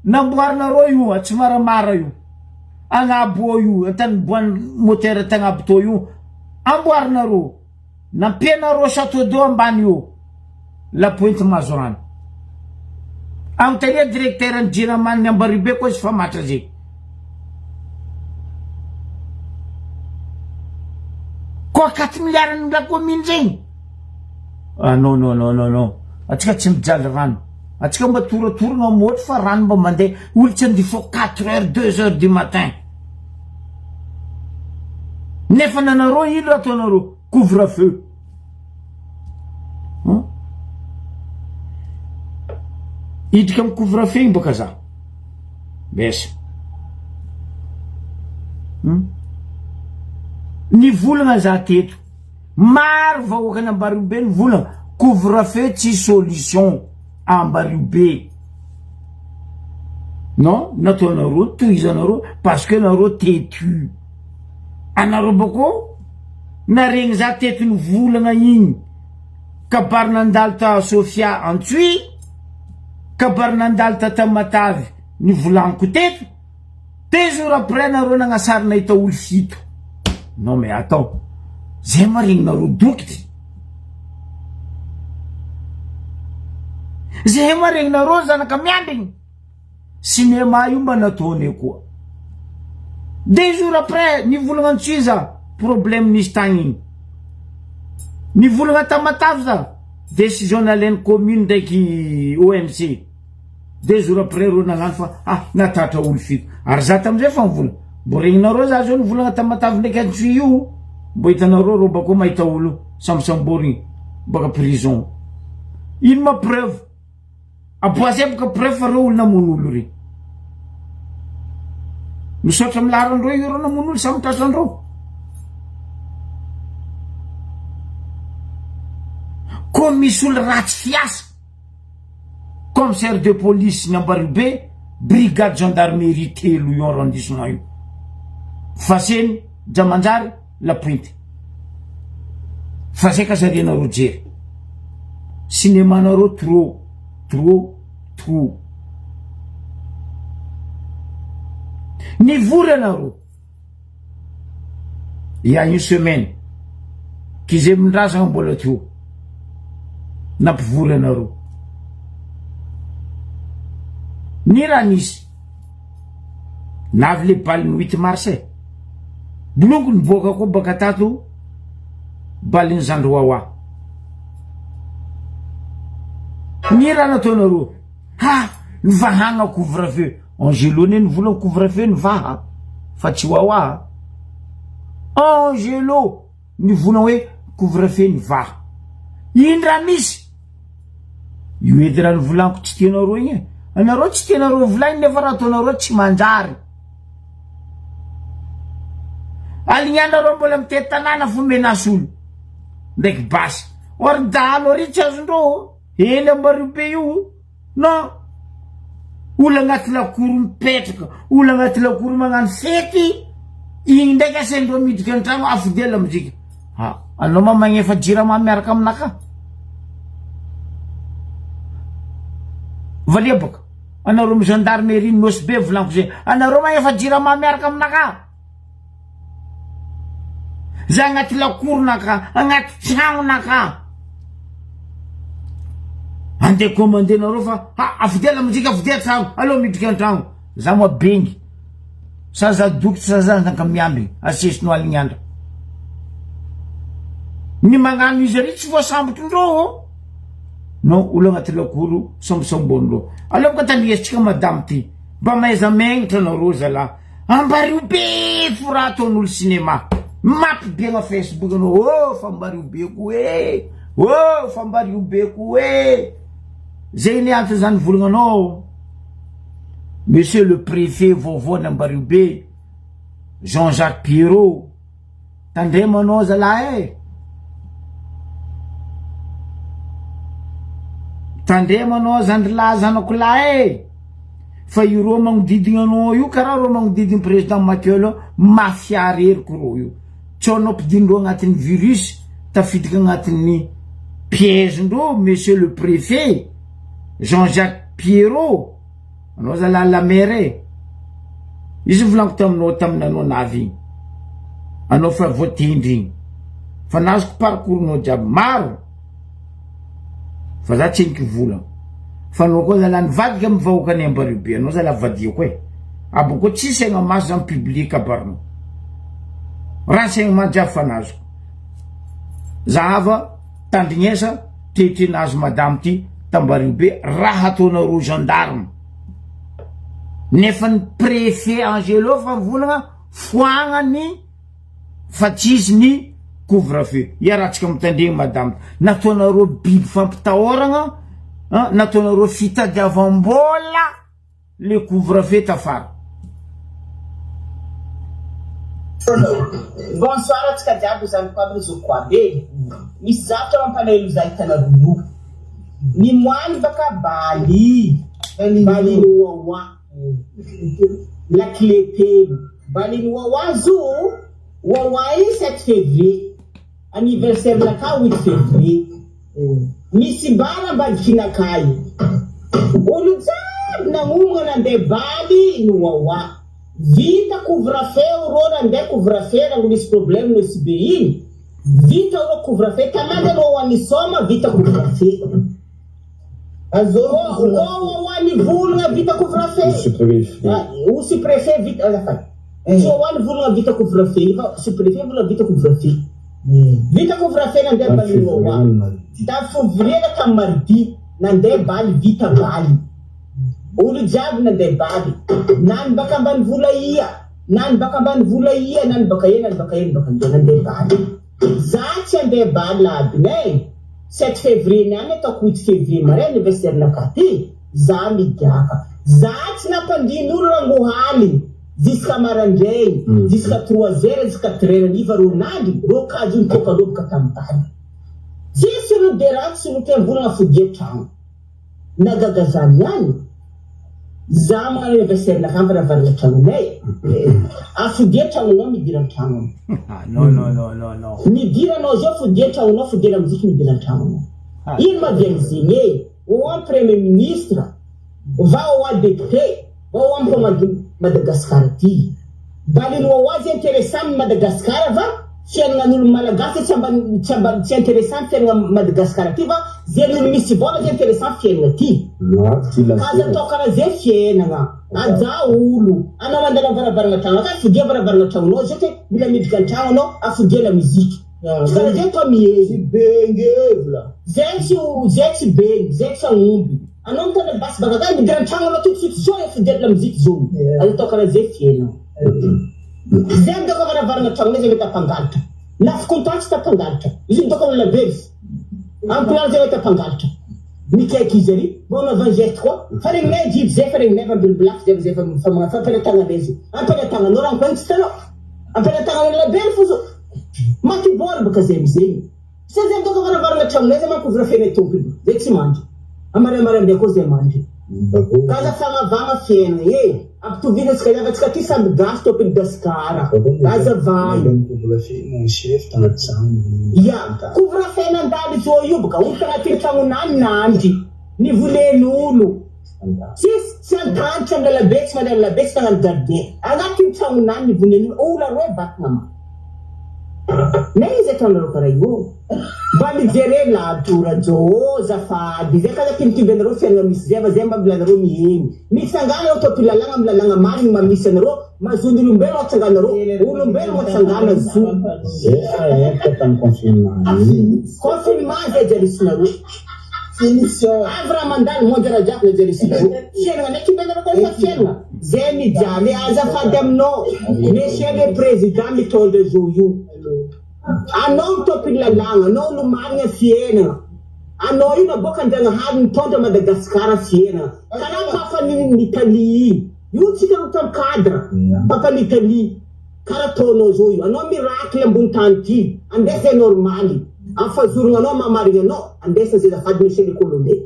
namboarinareo io a tsimaramara io agnabo eo io antaniboan'ny moteur tagnabo tao io amboarinareo Nampianareo chateau d'eau ambany io la pointe Mazorano. Agnontania directeur ny jirama ny Ambaribe koa izy fa matra zegny. Koa 4 milliards ny la commune zegny. Ah non non non non non. Atsika tsy mijaly rano. Atsika mba toratoragna mihoatra fa rano mba mandeha. Olo tsy andeha fo 4 heures 2 heures du matin. Nefa nanareo ino raha ataonareo? Couvre feu. Hiditra amin'ny couvre feu iny boka za. Besa. Nivolagna za teto. Maro vahoakan'i Ambariobe nivolagna couvre feu tsy solution Ambariobe. Non, nataonareo tohizanareo parce que nareo têtu. Anareo bako naregny za teto nivolagna igny kabary nandalo ta Sofia Antsohihy, kabary nandalo ta Tamatave nivolagniko teto, deux jours après nareo nagnasary nahita olo fito. Non mais attends, zay ma regninareo dokotry? Zay ma regninareo zanaka miambigny? Cinéma io mba nataonay koa. Deux jours après, nivolagna Antsohihy za, problème nisy tagny igny. Nivolagna Tamatave za, décision nalain'ny commune ndraiky OMC. Deux jours après reo nagnano fa ah nahatratra olo fito. Ary za tamizay fa nivolagna, mbô regninareo za zao nivolagna Tamatave ndraiky Antsohihy io, mbô hitanareo reo bakeo mahita olo sambosamborigny baka prison. Ino ma preuve? Aboasy boka preuve fa reo olo namono olo reo. Misaotra am laharandreo io reo namono olo samy tratrandreo. Koa misy olo ratsy fiasa commissaire de police ny Ambaribe brigade gendarmerie telo io arrondissement io. Faseny, Jamanjary, La Pointe. Fa zay ka zarianareo jery. Cinéma nareo trop trop trop. Nivory anareo il y a une semaine kizemindrazagna mbola teo nampivory anareo. Ny raha nisy Navy le balin'ny huit mars e. Bolongo niboaka koa baka tato balin'ny zandry wawa. Ny raha nataonareo ha nivahagna couvre feu. Angelo ne nivolagna couvre feu nivaha fa tsy wawa. Angelo nivolagna hoe couvre feu nivaha. Ino raha misy? Io edy raha nivolaniko tsy tianareo igny e. Anareo tsy tianareo volaigny nefa raha ataonareo tsy manjary. Alignanareo mbola mitety tanàna fo menace olo. Ndraiky basy. Or dahalo ary tsy azondreo. Eny ambario be io. Non. Olo agnaty lakoro mipetraka, olo agnaty lakoro magnano fety, igny ndraiky asaindreo miditra an-tragno afodia lamozika. Ha, anao ma magnefa jirama miaraka aminaka? Valia baka. Anareo mi gendarmerie Nosy Be volaniko zay. Anareo magnefa jirama miaraka aminaka? Za agnaty lakoronaka, agnaty tragnonaka. Andeha commander-nareo fa ha afodia lamozika, afodia tragno, aleo miditra an-tragno. Za moa bengy. Sa za dokotra sa za zanaka miambigny asesino aligny andro. Ny magnano izy ary tsy voasambotry-ndreo ô. Non, olo agnaty lakoro sambosamboan'ireo. Aleo boka tandrignesitsika madame ty. Mba mahaiza megnatra anareo zalahy. Ambario be fo raha ataon'olo cinéma. Mampibiagna Facebook anao, oh fa ambario be koa e. Oh fa ambario be koa e. Zay ny antony zany volagnanao. Monsieur le préfet vaovao ny Ambariobe, Jean Jacques Pierrot, tandremo anao zalahy e! Tandremo anao zandry lahy zanako lahy e! Fa io reo magnodidigna anao io karaha reo magnodidigny président Michael mafia rery ko reo io. Tsy ao anao ampidinindreo agnatin'ny virus tafiditra agnatin'ny piège ndreo monsieur le préfet Jean Jacques Pierrot. Anao zalahy la mère e! Izy volaniko taminao taminanao navy igny. Anao fa voatendry igny. Fa nazoko parcours nao jiaby maro. Fa za tsy henoko vola. Fa anao koa zalahy nivadika amin'ny vahoakan'i Ambariobe anao zalahy vadiako e. Abako tsisy aigna maso za mi-publier kabarinao. Renseignement jiaby fa nazoko. Zahava, tandrignesa, tetrenazy madame ty Tambariobe raha ataonareo gendarme. Nefa ny préfet Angelo fa mivolagna foagna ny fa tsisy ny couvre feu. Iarahantsika mitandregny madame. Nataonareo biby fampitahoragna, nataonareo fitadiavam-bola le couvre feu tafara. Bonsoir antsika jiaby zandriko aby ry zokiko aby e! Misy zavtra mampalahelo za hitanareo io. Ny moany baka Bali, Bali Wawa. Lakile telo. Baliny Wawa zo, Wawa io sept février, anniversaire nakah huit février. Misy bar ambadikinakah io. Olo jiaby nagnomagna nandeha baly ny Wawa. Vita couvre feu rô nandeha couvre feu raha nisy problème Nosy Be iny. Vita rô couvre feu, tamana rô ho an'i Soma vita couvre feu. Ho an'ny volagna vita couvre-feu. Ho sous préfet vita azafady. Tsy ho an'ny volagna vita couvre-feu fa sous préfet volagna vita couvre-feu. Vita couvre-feu nandeha baly roa. Tamin'ny février na tamin'ny mardi nandeha baly vita baly. Olo jiaby nandeha baly. Na ny baka ambanivola ia, na ny baka ambanivola ia, na ny baka ia, na ny baka ia, ny baka ia nandeha baly. Za tsy andeha bal adiny eh! Sept février niany ataoko huit février maray anniversaire nakahy ty za migiaka. Za tsy nampandino olo rangohaly jusqu'à marandraigny, jusqu'à trois heures, jusqu'à quatre heures hariva rô nandry, rô kajo nitôka loboka tam bal. Tsisy olo nideraky tsy olo mpiambolagna fodia tragno. Nagaga zany ihany, za magnano anniversaire nakahy am-baravarana tragnonay, afodia tragnonao midira an-tragnonao. Non non non non non. Midira anao zao fodia tragnonao fodia lamoziky midira an-tragnonao. Ino ma avy amizegny e? Ho an premier ministre, va ho an député, va ho an mpamady Madagascar ty. Baliny ho azy interessant ny Madagascar va fiaignan'olo malagasy tsy ambany tsy ambany tsy interessant fiaignana Madagascar ty va ze olo misy vola ze interessant fiaignana ty ka aza atao kara ze fiaignana aja olo anao mandalo am varavaragna tragno akany fodia varavaragna tragnonao zao ke mila miditra antragno anao afodia la musique tsy kara ze atao miehy ze tsy ze tsy bengy ze tsy agnomby Anao mitondra basy baka akany midira antragno anao tout de suite zao efa fidirana musique zao aza atao karaha zay fiainana zay midoko varavarana tragnonay zay mety hampangalatra na fikontan tsy tampangalatra izy midoko amin'ny labezy ampilan zay mety hampangalatra mikaiky izy ary mba hanaovany geste koa fa regninay jiby zay fa regninay fa mbilombilafy zay zay fa fa fa ampelatagnanay zao ampelatagnanao raha mikoa tsy hitanao ampelatagnanao labezy fo zao maty bôly baka zay amizegny Zay zay midoko varavarana tragnonay zay manko couvre-feu-nay tompony zay tsy mandry amariamariam-be koa zay mandry ka aza fagnavagna fiainana e ampitovina antsika jiaby antsika ty samby gasy tompony gasikara azavayo ya couvre-feu nandalo zao io boka olo tagnatin'ny tragnonany nandry nivolen'olo tsisy tsy antany tsy amy lalabe tsy mandeha amy lalabe tsy nagnano gardien agnatin'ny tragnonany nivolen'olo olo aroe vatagna ma Na iza ataonareo karaha io? Mba mijere lavitra o radio ô zafady, zay karaha kimbikimbinareo anareo fiainana misy zay fa zay mba mila anareo miheno. Mitsangana nareo tompony lalagna am lalagna marigny mba misy anareo, ma zon'olombelogno atsanganareo, olombelogno atsangana zo. Zay fa hentitra tam confinement iny. Confinement zay jalisinareo. Avy raha mandalo monja raha jiaby zay jalisinareo. Fiainana ndraiky kimbenareo koa fa fiainana. Zay mijaly azafady aminao Monsieur le président mitondra zo io anao no tompony lalagna anao no marigna fiainagna anao io naboaka andragnahary nitondra Madagascar fiainagna karaha papa ny Italie iny io tsika ro tam cadre papa ny Italie karaha ataonao zao io anao miracle ambony tany ty andesa zay normaly am fazorogna anao mahamarigna anao andesa zay azafady Monsieur le colonel.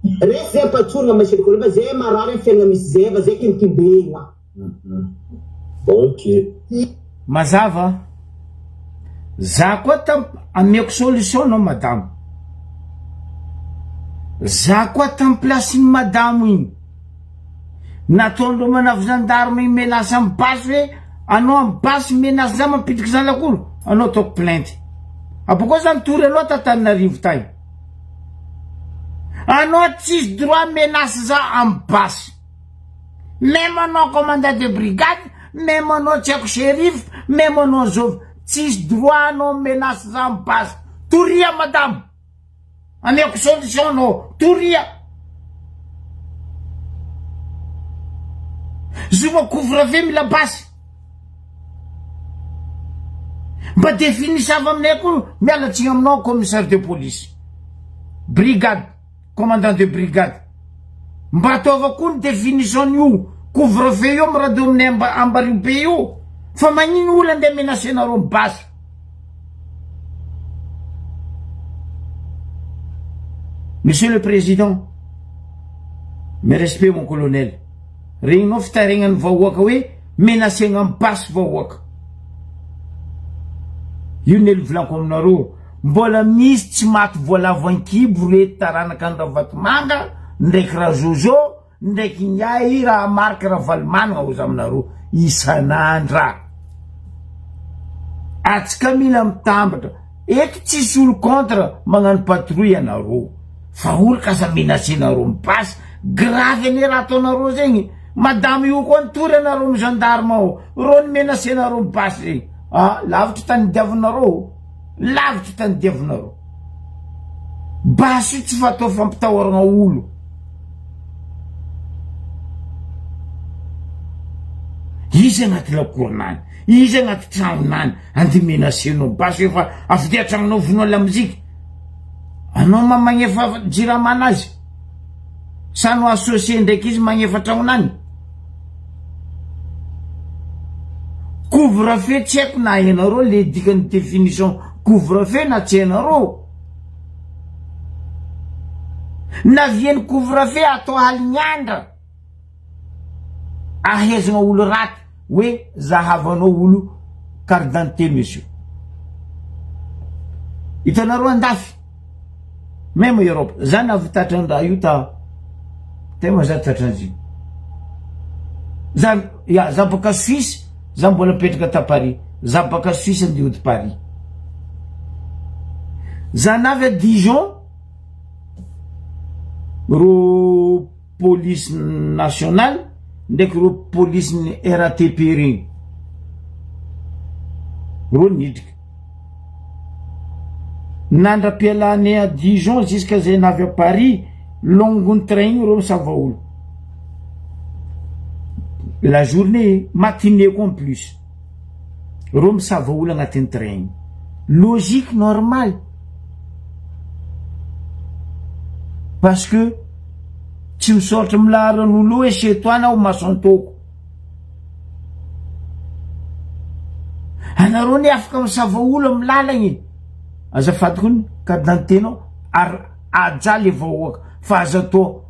Resy zay ampatsorina ma chere fa zay marary am fiainana misy zay fa zay kinkimbegna. Ok. Mazava Za koa tam ameko solution anao madamo. Za koa tam place-n'ny madamo igny. Nataondreo manavy gendarme igny menace am basy hoe anao am basy menace za mampiditra za lakoro anao ataoko plainte. Abokeo za nitory anao t'Antananarivo tagny. Anao tsisy droit menace za am basy. Même anao commandant de brigade, même anao tsy haiko shérif, même anao zovy, tsisy droit anao menace za am basy. Toria madame. Ameko solution anao. Toria. Zoma couvre feu mila basy. Mba definisava aminay koa miala tsiny aminao commissaire de police. Brigade, commandant de brigade. Mba ataova koa ny définition io couvre feu io am radio aminay Ambario be io. Fa magnino olo andeha menacer nareo am basy. Monsieur le président, mes respects mon colonel. Regninao fitarainan'ny vahoaka hoe menacegna am basy vahoaka. Io ny volaniko aminareo. Mbola misy tsy maty voalavo ankibo reto taranaka an'i Ravatomanga ndraiky Razozo ndraiky ingahy raha Marc Ravalomanana hoza aminareo isan'andra. Atsika mila mitambatra. Eto tsisy olo contre magnano patrouille anareo. Fa olo kasa menacer-nareo mibasy. Grave anie raha ataonareo zegny. Madame io koa nitory anareo amy gendarme ao. Reo ny menacer-nareo mibasy zegny. Ah, lavitry tany diavinareo. Lavitry tany diavinareo. Basy io tsy fatao fampitahoragna olo. Izy agnaty lakoronany, izy agnaty tragnonany, andeha menacer-nao basy efa avy dia tragnonao vonoa lamoziky. Anao ma magnefa jirama anazy? Sa anao associé ndraiky izy magnefa tragnonany? Couvre feu tsy haiko na hainareo le dikan'ny définition couvre feu na tsy hainareo. Navian'ny couvre feu atao alignandra. Ahezagna olo raty hoe zahavanao olo carte d'identité monsieur. Hitanareo andafy même Europe za navy tratran-draha io ta tena za tratran'izy io. Za ya za baka Suisse za mbola mipetraka ta Paris za baka Suisse andeha hody Paris. Za navy a Dijon ro police nationale ndraiky reo police ny RATP regny reo nidriky nandra-pialane à Dijon jusqu'à zay navy à Paris longon'ny train igny reo misava olo la journée matinée koa en plus reo misava olo agnatin'ny train igny logique normal parce que tsy misaotra milaharan'olo hoe chez toi na ho mason-toko anareo ne afaka misava olo amy lalagny azafady koa ny carte d'identité-nao ary aja le vahoaka fa aza atao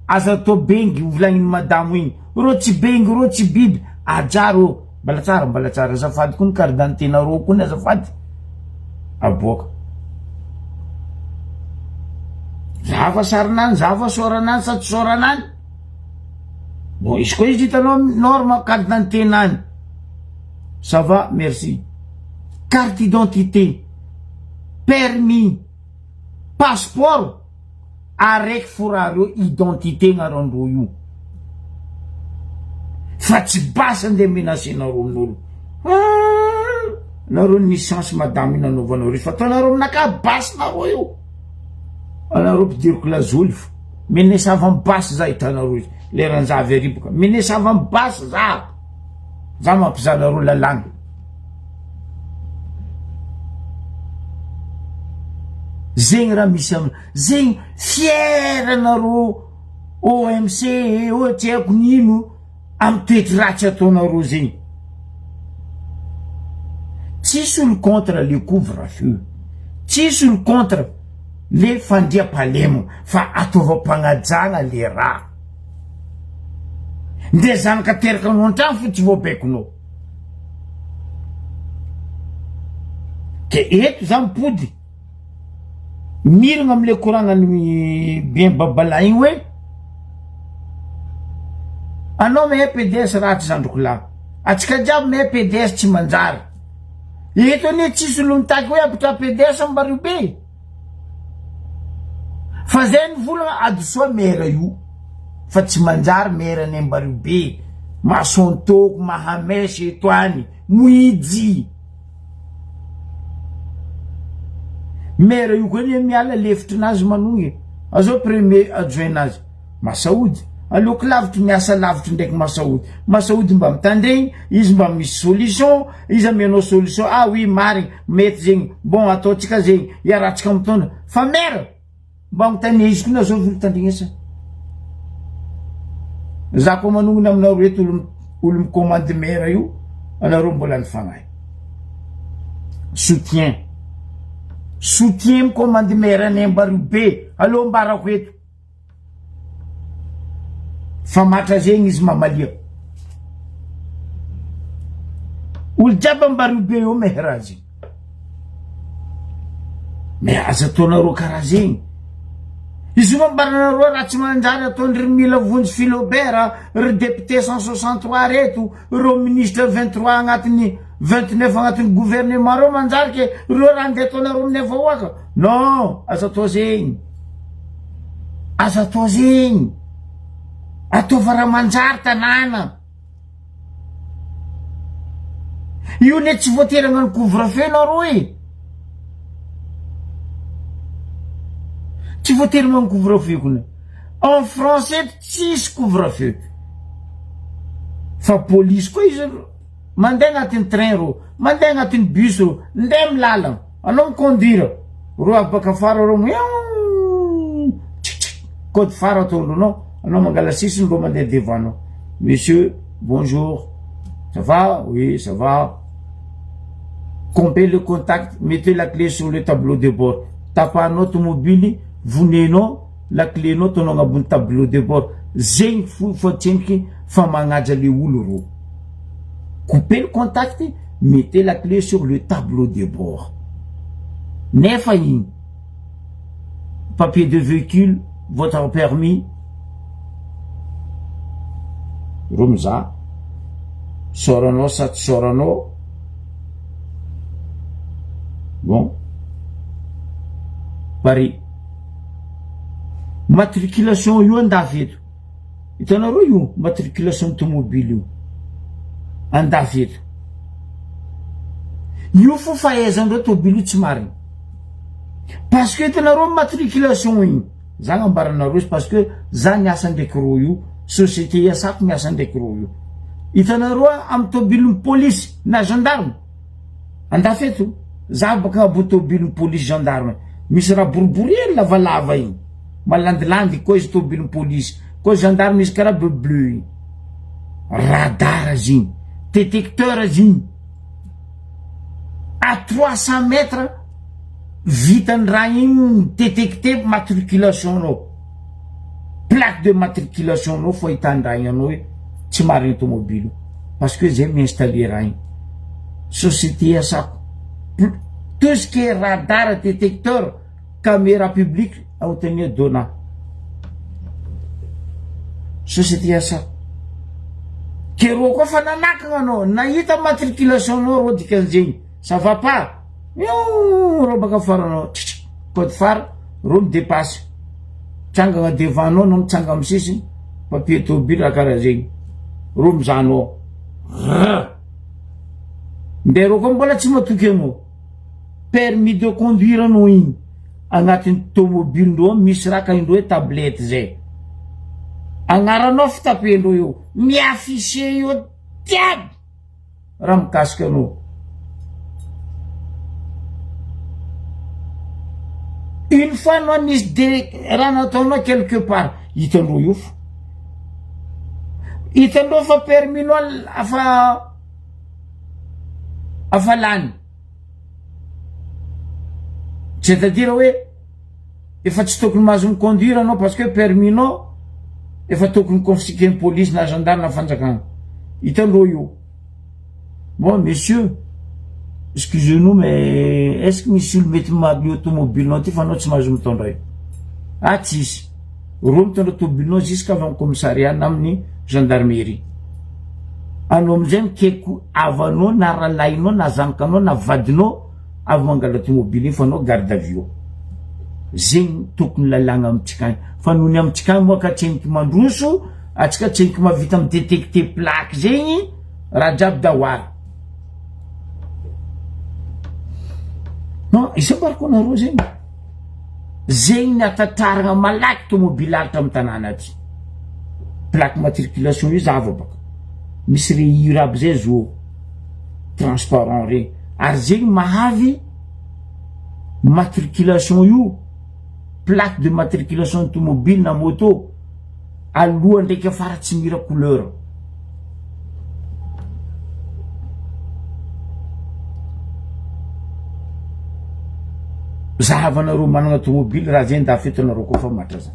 aza atao bengy ho volagniny madamo igny reo tsy bengy reo tsy biby aja reo mbala tsara mbala tsara azafady koa ny carte d'identité-nareo koa ny azafady aboaka zava sarinany zava soranany sa tsy soranany bon izy koa izy hitanao norme carte d'identité-nany ça va merci carte d'identité permis passeport araiky fo raha reo identité gnarandreo io fa tsy basy andeha menacenareo amin'olo nareo nisy chance madame io nanaovanareo fa ataonareo aminakahy basy nareo io anareo mpidiriko lazoly fo menesava amy basy za hitanareo izy leranjavy ariboka menesava amy basy za za mampizanareo lalàna zegny raha misy am zegny fier anareo OMC o tsy haiko nino amy toetry ratsy ataonareo zegny tsisy olo contre le couvre feu tsisy olo contre. Le fandriampahalemagna fa ataovy am-pagnajagna le raha. Ndre zanaka teraka anao an-tragno fo tsy voabaikonao. Ke eto za mipody miragna amle koragnan'i bien babala igny hoe anao mahay PDS ratsy zandriko lahy, atsika jiaby mahay PDS tsy manjary. Eto anie tsisy olo mitaky hoe ampitra PDS ambario be. Fa zay ny volagna adosoa maire io fa tsy manjary maire any ambario be. Masontoko, Mahamesy eto any, Moijy. Maire io koa anie miala lefitrinazy manogny e. Azao premier adjoint nazy. Masaody, aleoko lavitry miasa lavitry ndraiky Masaody, Masaody mba mitandregny, izy mba misy solution, izy amianao solution, ah oui marigny, mety zegny, bon ataontsika zegny, iarahantsika mitondra, fa maire mba agnontania izy koa na zao olo tandrignesa, za koa manognona aminareo eto olo olo mikomandy maire io, anareo mbola ny fagnahy, soutien, soutien mikomandy maire any Ambaribe, aleo ambarako eto. Fa matra zegny izy mamalia. Olo jiaby ambario be eo mehy raha zegny. Mais aza ataonareo karaha zegny. Izy io ambaranareo raha tsy manjary ataondry Mila Vonjy Philobert, ry député 163 reto, reo ministre 23 agnatin'ny 29 agnatin'ny gouvernement reo manjary ke reo raha andeha ataonareo aminay vahoaka. Non, aza atao zegny. Aza atao zegny. Ataova raha manjary tanàna. Io ne tsy voatery hagnano couvre feu nareo e. Tsy voatery magnano couvre feu kony. En France eto tsisy couvre feu. Fa polisy koa izy mandeha agnatin'ny train reo, mandeha agnatin'ny bus reo, ndeha amy lalana. Anao mi conduire, reo avy baka afara reo miaouu code phare ataondreo anao, anao mangala sisiny reo mandeha devant anao, monsieur bonjour ça va oui ça va, coupez le contact mettez la clé sur le tableau de bord, tapahanao tomobily vonenao la clé nao ataonao agnabon'ny tableau de bord, zegny fo fa tsendriky fa magnaja le olo reo. Coupez le contact, mettez la clé sur le tableau de bord. Nefa igny papier de véhicule, votre permis, reo mizaha, sôranao sa tsy sôranao, bon, pare. Matriculation io andafy eto. Hitanareo io matriculation tomobile io andafy eto. Io fo fahaizandreo tobile io tsy marina. Parce que hitanareo matriculation igny, za agnambaranareo izy parce que za niasa ndraiky rô io, société iasako miasa ndraiky rô io. Hitanareo amy tobilin'ny polisy na gendarme Andafy eto, za baka abo tobilin'ny polisy gendarme, misy raha boribory hely lavalava igny, malandilandy koa izy tobilin'ny polisy, koa gendarme izy karaha bleu bleu igny, radar izy igny, detecteur izy igny, à 300 mètres vitan'ny raha igny mi-detecter matriculation-nao, plaque de matriculation-nao fo ahitan'ny raha igny anao hoe tsy marigny tomobily io. Parce que zay mi-installer raha igny. Société iasako. Tout ce qui est radar, détecteur, caméra publique aotania Dona. Société iasako. Ke rô koa fa nanakagna anao, nahita matriculation nao rô dikan'izegny. Ça va pas. Miouh rô baka afaranao. Code phare, rô mi-dépasse. Mitsangagna devant anao, anao mitsanga amy sisiny, papier tôbily raha karaha zegny. Rô mizaha anao. Rrr. Nde rô koa mbola tsy matoky anao. Permis de conduire anao igny. Agnatin'ny tômôbilindreo misy raha kaindreo hoe tablette zay. Agnaranao fitapendreo eo. Mi-afficher eo jiaby. raha mikasika anao. Une fois anao nisy de raha nataonao quelque part, hitandreo io fo. Hitandreo fa permis-nao afa afa lany. C'est à dire hoe. Efa tsy tokony mahazo mi-conduire anao parce que permis-nao efa tokony confisquer-n'ny police na gendarme na fanjakana. Hitandreo io. Bon monsieur, excusez nous mais est-ce que misy olo mety mamily automobile-nao ty fa anao tsy mahazo mitondra io? Ah tsisy. Reo mitondra tomobilinao jusqu'à avy amin'ny commissariat na amin'ny gendarmerie. Anao amizay mikeko havanao na rahalahinao na zanakanao na vadinao avy mangala tomobile iny fa anao garde à vue ao. Zegny tokony lalàgna amintsika agny fa noho ny amintsika agny moa ka tseniky mandroso atsika tseniky mahavita mi detecter plaque zegny raha jiaby dahoara. Non, isambarako anareo zegny. Zegny ny atatraragna malaky tomobile alitra amy tanàna aty. Plaque matriculation io zava baka. Misy rayure aby zay zo transparent regny. Ary zegny mahavy matriculation io, plaque de matriculation tomobile na moto, aloha ndraiky afara tsy mira couleur. Zahavanareo managna tomobily raha zay ndafy eto anareo koa fa matra za.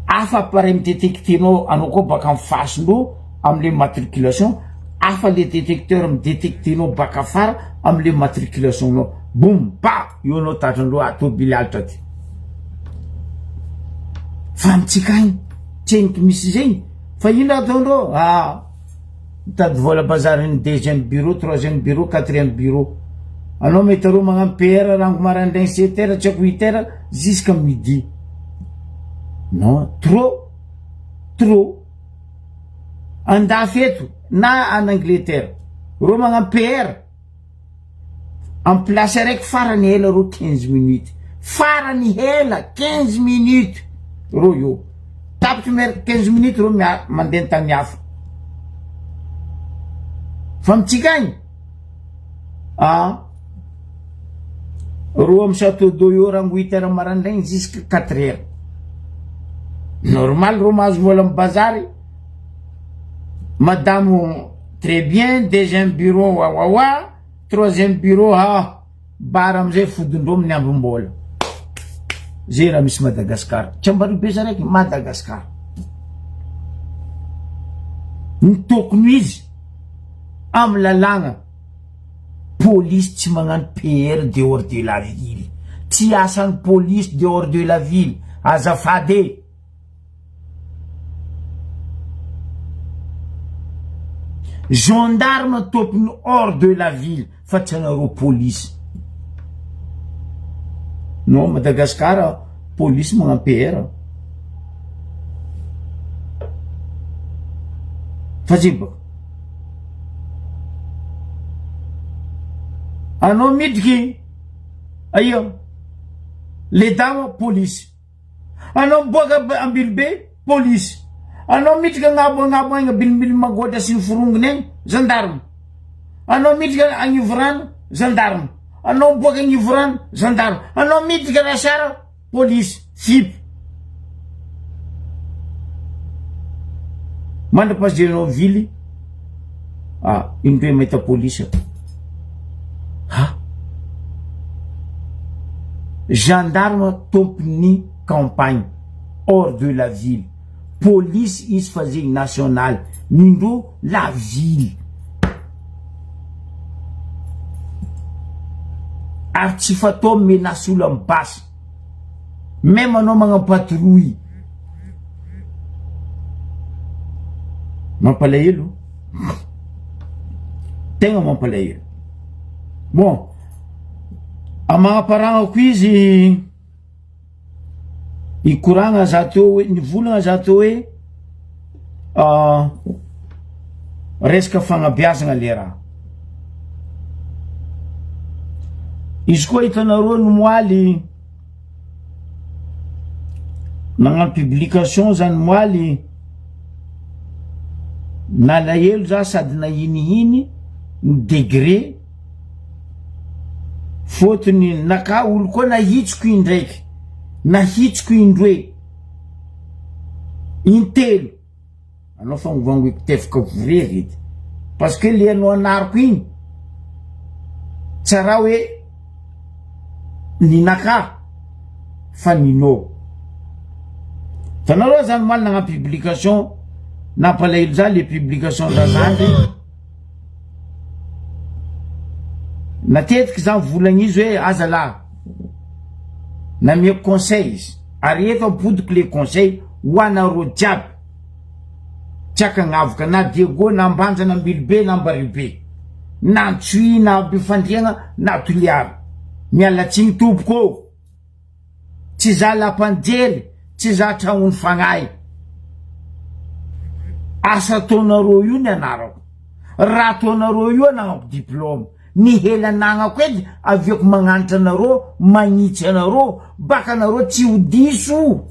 Hafa appareil mi-detecter-nao anao koa baka amin'ny face-ndreo amle matriculation, hafa le detecteur mi-detecter-nao baka afara amle matriculation-nao. Boum! Pa! Eo anao tratran'ireo ah tobily alitra ty. Fa amintsika agny tseniky misy zegny fa ino raha ataondreo ah mitady vola bazarin'ny deuxième bureau, troisième bureau, quatrième bureau. Anao mety areo magnano PR rango maraindraigny sept heures tsy haiko huit heures jusqu'à midi. Non, trop, trop. Andafy eto na en Angleterre, reo magnano PR. Am place araiky farany ela reo 15 minutes farany hela 15 minutes reo eo tapitry mer 15 minutes reo mia mandeha antany hafa fa amitsika agny ah reo am chateau d'eau eo rango huit heures marandraigny jusque quatre heures normal reo mahazo vola am bazary Madamo très bien, deuxième bureau wawawa, troisième bureau ha bara amizay fodindreo amin'ny ambim-bola. Zay raha misy Madagascar. Tsy ambarivo be zaraiky Madagascar. Ny tokony izy amin'ny lalàgna polisy tsy magnano PR dehors de la ville. Tsy asan'ny polisy dehors de la ville. Azafady e. Gendarme tompony hors de la ville fa tsy anareo polisy. Non Madagascar polisy magnano PR. Fa zay baka. Anao midriky aia le dama polisy. Anao miboaka Ambilobe, polisy. Anao miditra agnabo agnabo agny Ambilombilobe Magoatra sy ny forongony agny, gendarme. Anao miditra Agnivorano, gendarme. Anao miboaka Agnivorano, gendarme. Anao miditra Rasara, polisy, FIP. Mandra-pahazoanao vily, ah, indroe mahita polisy aho. Ha! Gendarme tompon'ny campagne, hors de la ville. Police izy fa zegny national, nindreo la ville. Ary tsy fatao menace olo amin'ny basy. Même anao magnano patrouille. Mampalahelo. Tegna mampalahelo. Bon, amagnamparagnako izy hikoragna za teo hoe nivolagna za teo hoe resaka fagnabeazagna le raha. Izy koa hitanareo ny moaly Nagnano publication zany moaly nalahelo za sady nahinihiny ny degré fôtony naka olo koa nahitsiko indraiky nahitsiko indroe intelo Anao fangovangoiko tefoka vorery edy parce que le anao anariko igny tsara hoe. Ninaka fa ninô. Hitanareo zany omaly nagnano publication nampalahelo za le publication ndrazandry. Natetiky za mivolagna izy hoe aza lah namiako conseil izy ary eto ampodiko le conseil ho anareo jiaby tsy akagnavoka na Diego na Ambanja na Ambilobe na Ambaribe na Antsohihy na Befandriagna na Toliara miala tsiny tompoko ô! Tsy za lapanjery, tsy za tragnon'ny fagnahy. Asa ataonareo io ny anarako. Raha ataonareo io anagnako diplôme. Ny hela anagnako edy aviako magnanatra anareo, magnitsy anareo, baka anareo tsy ho diso.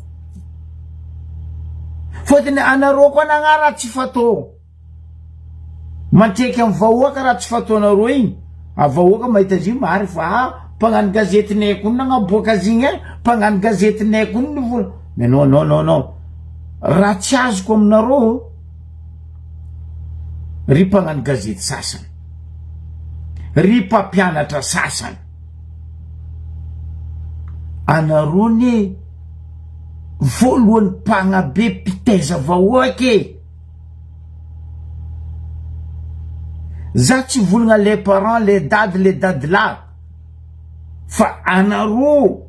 Fôtony anareo koa nagnahy raha tsy fatao. Mantreky am vahoaka raha tsy fataonareo igny, a vahoaka mahita azy io marigny fa ah mpagnano gazetinay koa nagnaboaka azy igny eh, mpagnano gazetinay koa nivola, mais non non non non, raha tsy azoko aminareo ry mpagnano gazety sasany, ry mpampianatra sasany, anareo anie voalohany mpagnabe mpitaiza vahoaka e. Za tsy volagna les parents, les dady, les dadilahy fa anareo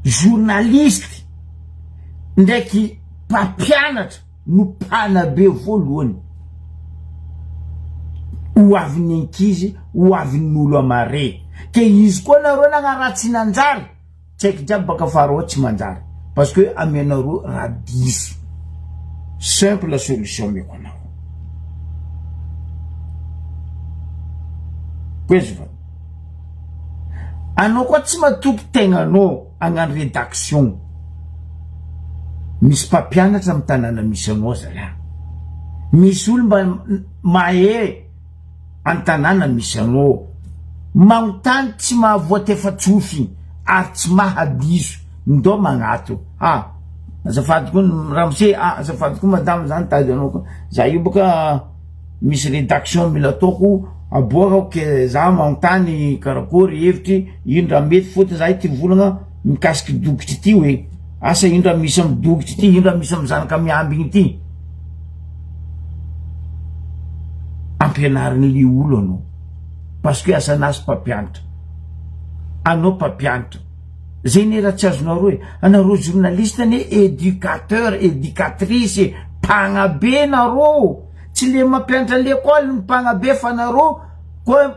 journaliste ndraiky mpampianatra no mpanabe voalohany ho avin'ny ankizy, ho avin'ny olo amare ke izy koa nareo nagnaratsy nanjary Tsy haiko jiaby baka afara ao tsy manjary parce que amianareo raha diso. Simple solution ameko anao. Koa va? Anao koa tsy matoky tegnanao hagnano rédaction. Misy mpampianatra amy tanàna misy anao zalahy. Misy olo mba mahay an-tanàna misy anao. Magnontany tsy mahavoatefa-tsofiny ary tsy mahadiso. Ndao magnato. Ah, azafady koa ramose, ah, azafady koa madame za nitady anao koa. Za io boka misy rédaction mila ataoko, aboakako ke za magnontany karakôry hevitry, ino raha mety fôtony za io ty volagna mikasiky dokotry ty hoe asa ino raha misy amy dokotry ty, ino raha misy amy zanaka miambigny ty. Ampianariny le olo anao parce que asanazy mpampianatra anao mpampianatra zay ne raha tsy azonareo e anareo journaliste anie educateur educatrice mpagnabe nareo tsy le mampianatra l'école ny mpagnabe fa nareo koa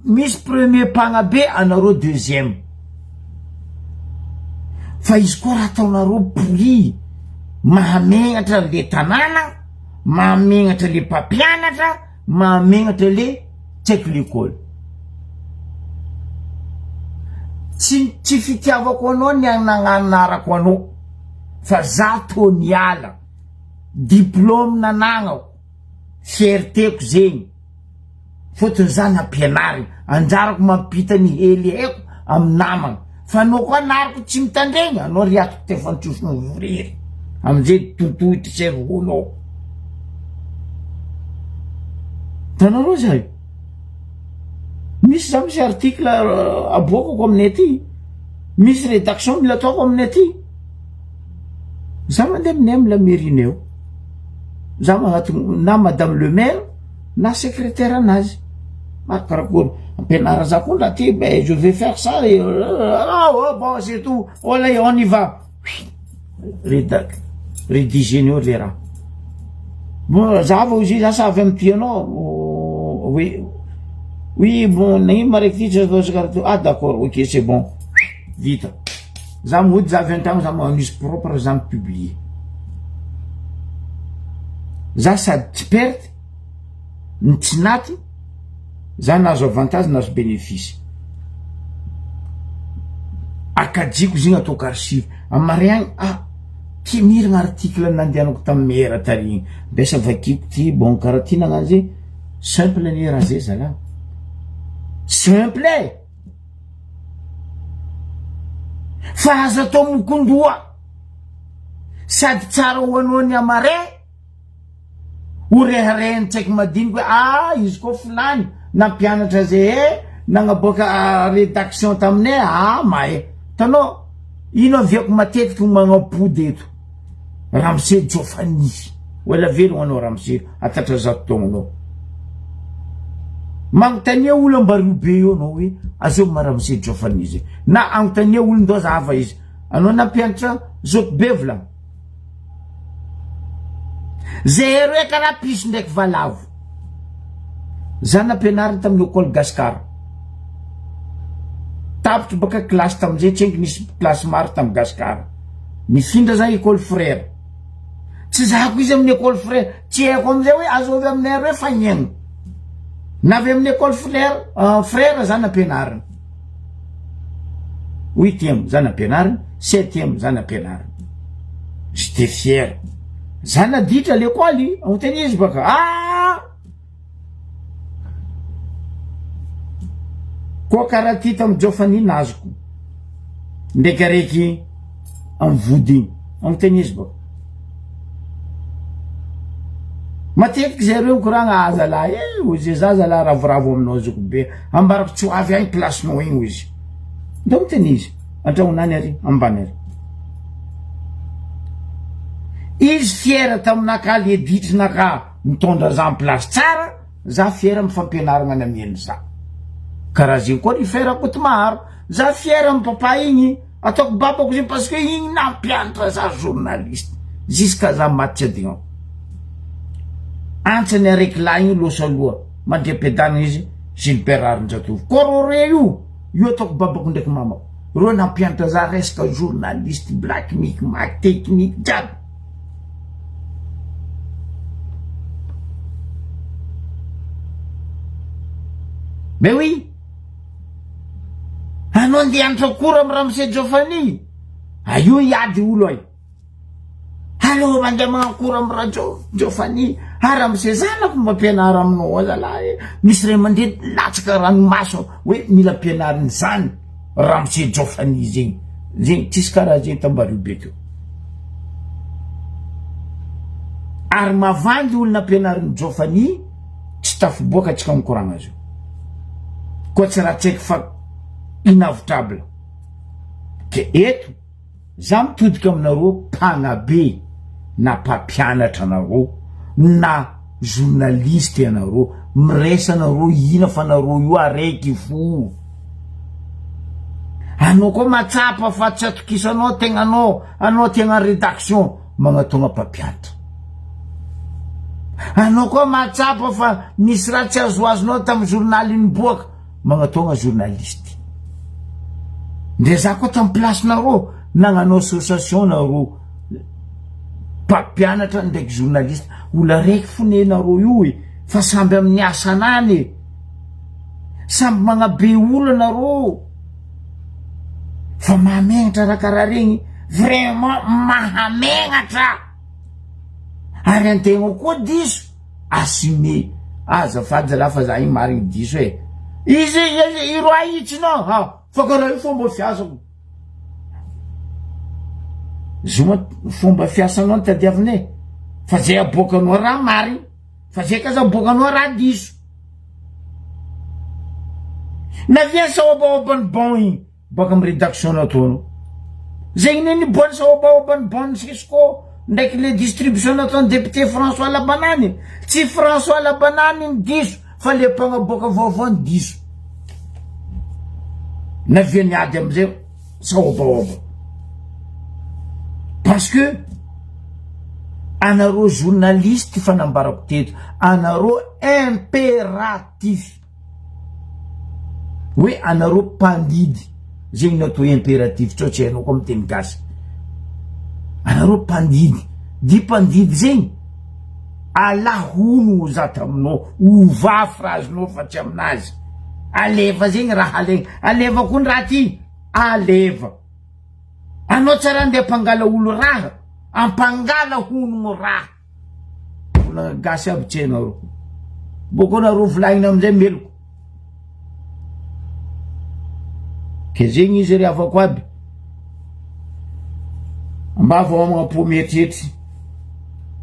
Misy premier mpagnabe anareo deuxième. Fa izy koa raha ataonareo pourri mahamenatra le tanàna, mahamenatra le mpampianatra, mahamenatra le tsy haiko l'école. Tsy tsy fitiavako anao ny nagnanarako anao fa za tô niala diplôme nanagnako, fierté-ko zegny. Fotony za nampianarina, anjarako mampita ny hely haiko amin'ny namana, fa anao koa anariko tsy mitandregny, anao ry atoko tefantsofina vorery amizay tontohitry cerveau-nao. Hitanareo zay? Misy za misy article aboakako aminay aty, misy rédaction mila ataoko aminay aty, za mandeha aminay amy la mairie-nay ao, za magnatogno na madame le maire, na secrétaire anazy ah karakory ampianara za koa ndra ty ben je vais faire ça et ah oh, bon c'est tout oh là on y va redac rédigé eo le raha bon za vao izy za sa avy amy ty anao oui oui bon nagnino ma raiky ty tsy atao karaha ah d'accord ok c'est bon vita za mody za avy an-tragno za magnano izy propre za mi-publier Za sady tsy perte no tsy naty, za nahazo avantage nahazo benefice. Akajiko izy igny ataoko archive, amare agny ah ty miragna article nandehanako tamy maire tary igny, mbesa vakiko ty bon karaha ty nagnano zay, simple anie raha zay zalah, simple e! Fa aza atao mokondoha. Sady tsara ho anao ny amarin ho reharehany tsaiky madinika hoe ah izy koa filany nampianatra zay eh. nagnaboaka rédaction taminay ah mahay. Hitanao ino aviako matetiky magnampody eto ramose Jofany. Ho ela velogno anao ramose atatra zato taogno anao. Magnontania olo ambario be eo anao hoe azovy ma ramose Jofany izy na agnontania olo ndao zahava izy. Anao nampianatra zoky be volagno. Zay roe karaha piso ndraiky valavo. Za nampianariny tamin'ny école Gascar. Tapitry baka classe tamin'izay tsenky nisy classe maro tamin'ny Gascar. Nifindra za école frère. Tsy zahako izy amin'ny école frère. Tsy haiko amizay hoe azovy aminay roe fagneno. Na avy amin'ny école frère, euh, frère za nampianariny. Huitième za nampianariny, septième za nampianariny. J'étais fier. Za naditra l'école, anontania izy baka. Ah! Koa karaha ty tamin'i Jofany nazoko. Ndraiky araiky amin'ny vody igny. Anontania izy baka. Matetiky zareo mikoragna ah zalahy eh ozy za zalahy ravoravo aminao zoky be ambarako tsy ho avy agny place-nao igny ozy. Ndao miteny izy andrahonany ary ambany ary. Izy fier taminaka le ditrinaka mitondra za am place tsara za fier am fampianaragna namiany za. Karaha zegny koa ry frère Rakotomaharo za fier am papa igny. Ataoko babako zegny parce que igny nampianatra za journaliste jusqu'à za maty tsy adignako. Antsany araiky lahy igny losa aloha mandriam-piadanana izy Gilbert Raharinjatovo. Kôrôre io, io ataoko babako ndraiky mamako. Reo nampianatra za resaka journaliste black micmac technique jiaby. Mais oui. Anao ndeha hianatra cours am ramose Jofany? Aio hiady olo ay. Aleo mandeha magnano cours am rajo Jofany. Ah ramose zanako mba ampianaro aminao ao zalahy e. Misy ray aman-dreny latsaka ranomaso hoe mila ampianariny zany ramose Jofany zegny. Zegny tsisy karaha zegny tambario be teo. Ary mavandy olona ampianarin'i Jofany tsy tafiboaka tsika mikoragna azy io. Koa tsy raha tsy haiko fa inavotable. Ke eto za mitodika aminareo mpagnabe na mpampianatra anareo na journaliste ianareo, miresa anareo ina fa nareo io araiky fo. Anao koa mahatsapa fa tsy atokisanao tegnanao, anao te hagnano rédaction, magnatogna mpampianatra. Anao koa mahatsapa fa nisy raha tsy azoazonao tamin'ny journal niboaka, magnatogna journaliste. Ndre za koa tamin'ny place-nareo, nagnano association nareo mpampianatra ndraiky journaliste, olo araiky fo ne nareo io e, fa samby amin'ny asanany e, samby magnabe olo anareo. Fa mahamenatra raha karaha regny, vraiment mahamenatra. Ary antegna koa diso, assumer. Azafady zalahy fa za igny marigny diso e. Izy i roi ahitsinao, ha fa karaha io fomba fiasako. Zoma fomba fiasanao no tadiavina e. Fa zay aboakanao raha marigny, fa zay ka aza aboakanao raha diso. Navia saobaoban'ny bon igny baka amy rédaction nataonao. Zegny ne niboany saobaoban'ny bon Cisco ndraiky le distribution nataon'ny député François Labanany. Tsy François Labanany ny diso fa le mpagnaboaka vaovao ny diso. Navia niady amizay saobaoba. Parce que anareo journaliste fanambarako teto, anareo impératif. Hoe anareo mpandidy, zegny no atao hoe impératif, tsao tsy hainao koa amy teny gasy. Anareo mpandidy, di mpandidy zegny, Allah hono za taminao, ovà phrase-nao fa tsy aminazy. Aleva zegny raha alegna, aleva koa ny raha ty, aleva. Anao tsara andeha ampangala olo raha, ampangala honogno raha. Volagna gasy aby tsy hainareo. Bôkô nareo volagnina amizay meloko. Ke zegny izy ry havako aby. Mba vao amagna-po mieritreritry.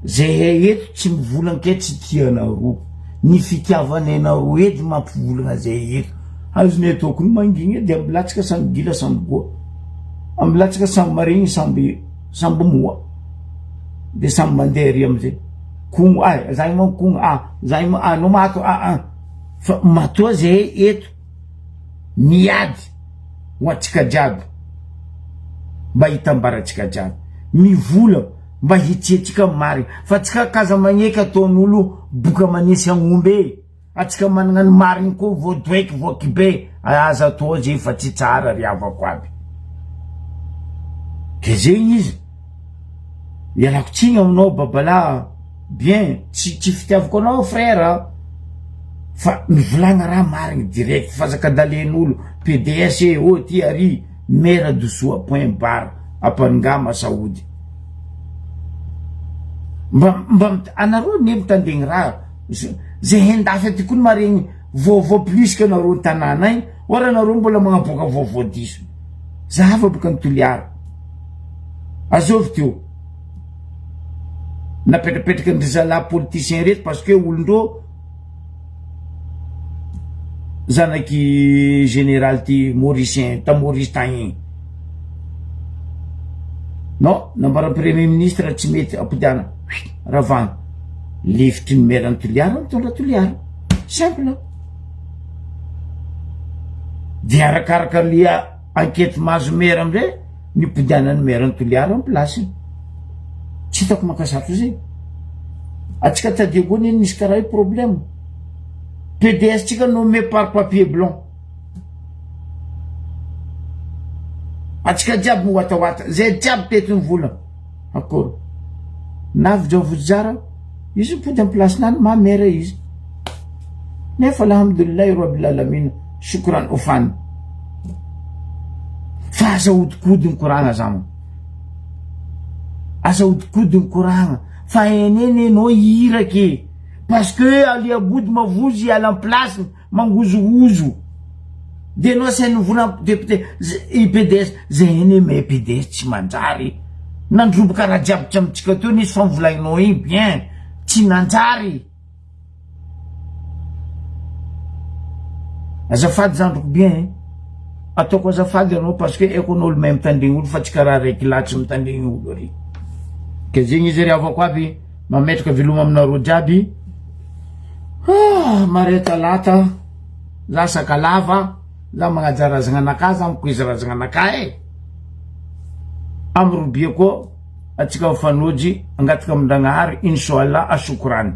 Zahay eto tsy mivolagna ke tsy tia anareo. Ny fitiavanay anareo edy mampivolagna zahay eto. Azony atao koa ny mangigna de ambilatsaka samby gila samby goa, ambilatsaka samby maregny samby samby moa, de samby mandeha ary amizay, kogno ah za io manko kogno ah za io ah anao mato ah ah, fa matoa zahay eto miady ho antsika jiaby mba hitambarantsika jiaby, mivola mba hitsiantsika marigny fa tsika k'aza magneky ataon'olo boka manesy agnomby e. Atsika managna ny marigny koa voadoeky voakibe aza atao zegny fa tsy tsara ry havako aby. Ke zegny izy ialako tsigny aminao babala bien tsy tsy fitiavako anao frère a fa mivolagna raha marigny direct fa aza kadalen'olo pds e ô ty ary mera dosoa point barre ampangà masaody mba mba anareo ne mitandregny raha Zay hendafy aty koa ny maregny vaovao plus que nareo tanàna igny, or anareo mbola magnaboaka vaovao diso. Zahava boka ny Toliara. Azovy teo. Napetrapetraka ndry zalahy politicien reto parce que olondreo zanaky général ty mauricien ta Maurice tagny igny. Non, nambaran'ny premier ministre tsy mety ampodiana. Ravagna. Lefitry ny maire ny Toliara mitondra Toliara. Simple. De arakaraka le enquête mahazo maire amizay ny podianan'ny maire ny Toliara am place. Tsy hitako mankasarotro zay. Atsika ta Diego anie nisy karaha io problème. PDS tsika nommé par papier blanc. Atsika jiaby miwatawata, zay jiaby teto nivola. Akory. Navy Jao Vojara, izy mipody am place nany ma mère izy. Nefa alhamdoulillahi rabbil alamin, shukran ofan. Fa aza odikodiny koragna zama. Aza odikodiny koragna. Fa enene enao iraka e. Parce que Ali Abody mavozo hiala am place. Mangozohozo de enao asainy mivola député i PDS zay anie mais PDS tsy manjary nandroboka raha jiaby tsy amitsika teo nisy fa nivolainao igny bien tsy nanjary azafady zandriko bien ataoko azafady anao parce que aiko anao olo mahay mitandregny olo fa tsy karaha raiky lahy tsy mitandregny olo ary ke zegny izy ry havako aby Mametraka veloma aminareo jiaby. Ah, mare talata, za sakalava, za magnaja razagna anakahy, za mikoiza razagna anakahy e. Amy robia koa, atsika mifanojy, angataka amin-dragnahary, inshallah, ashukrani.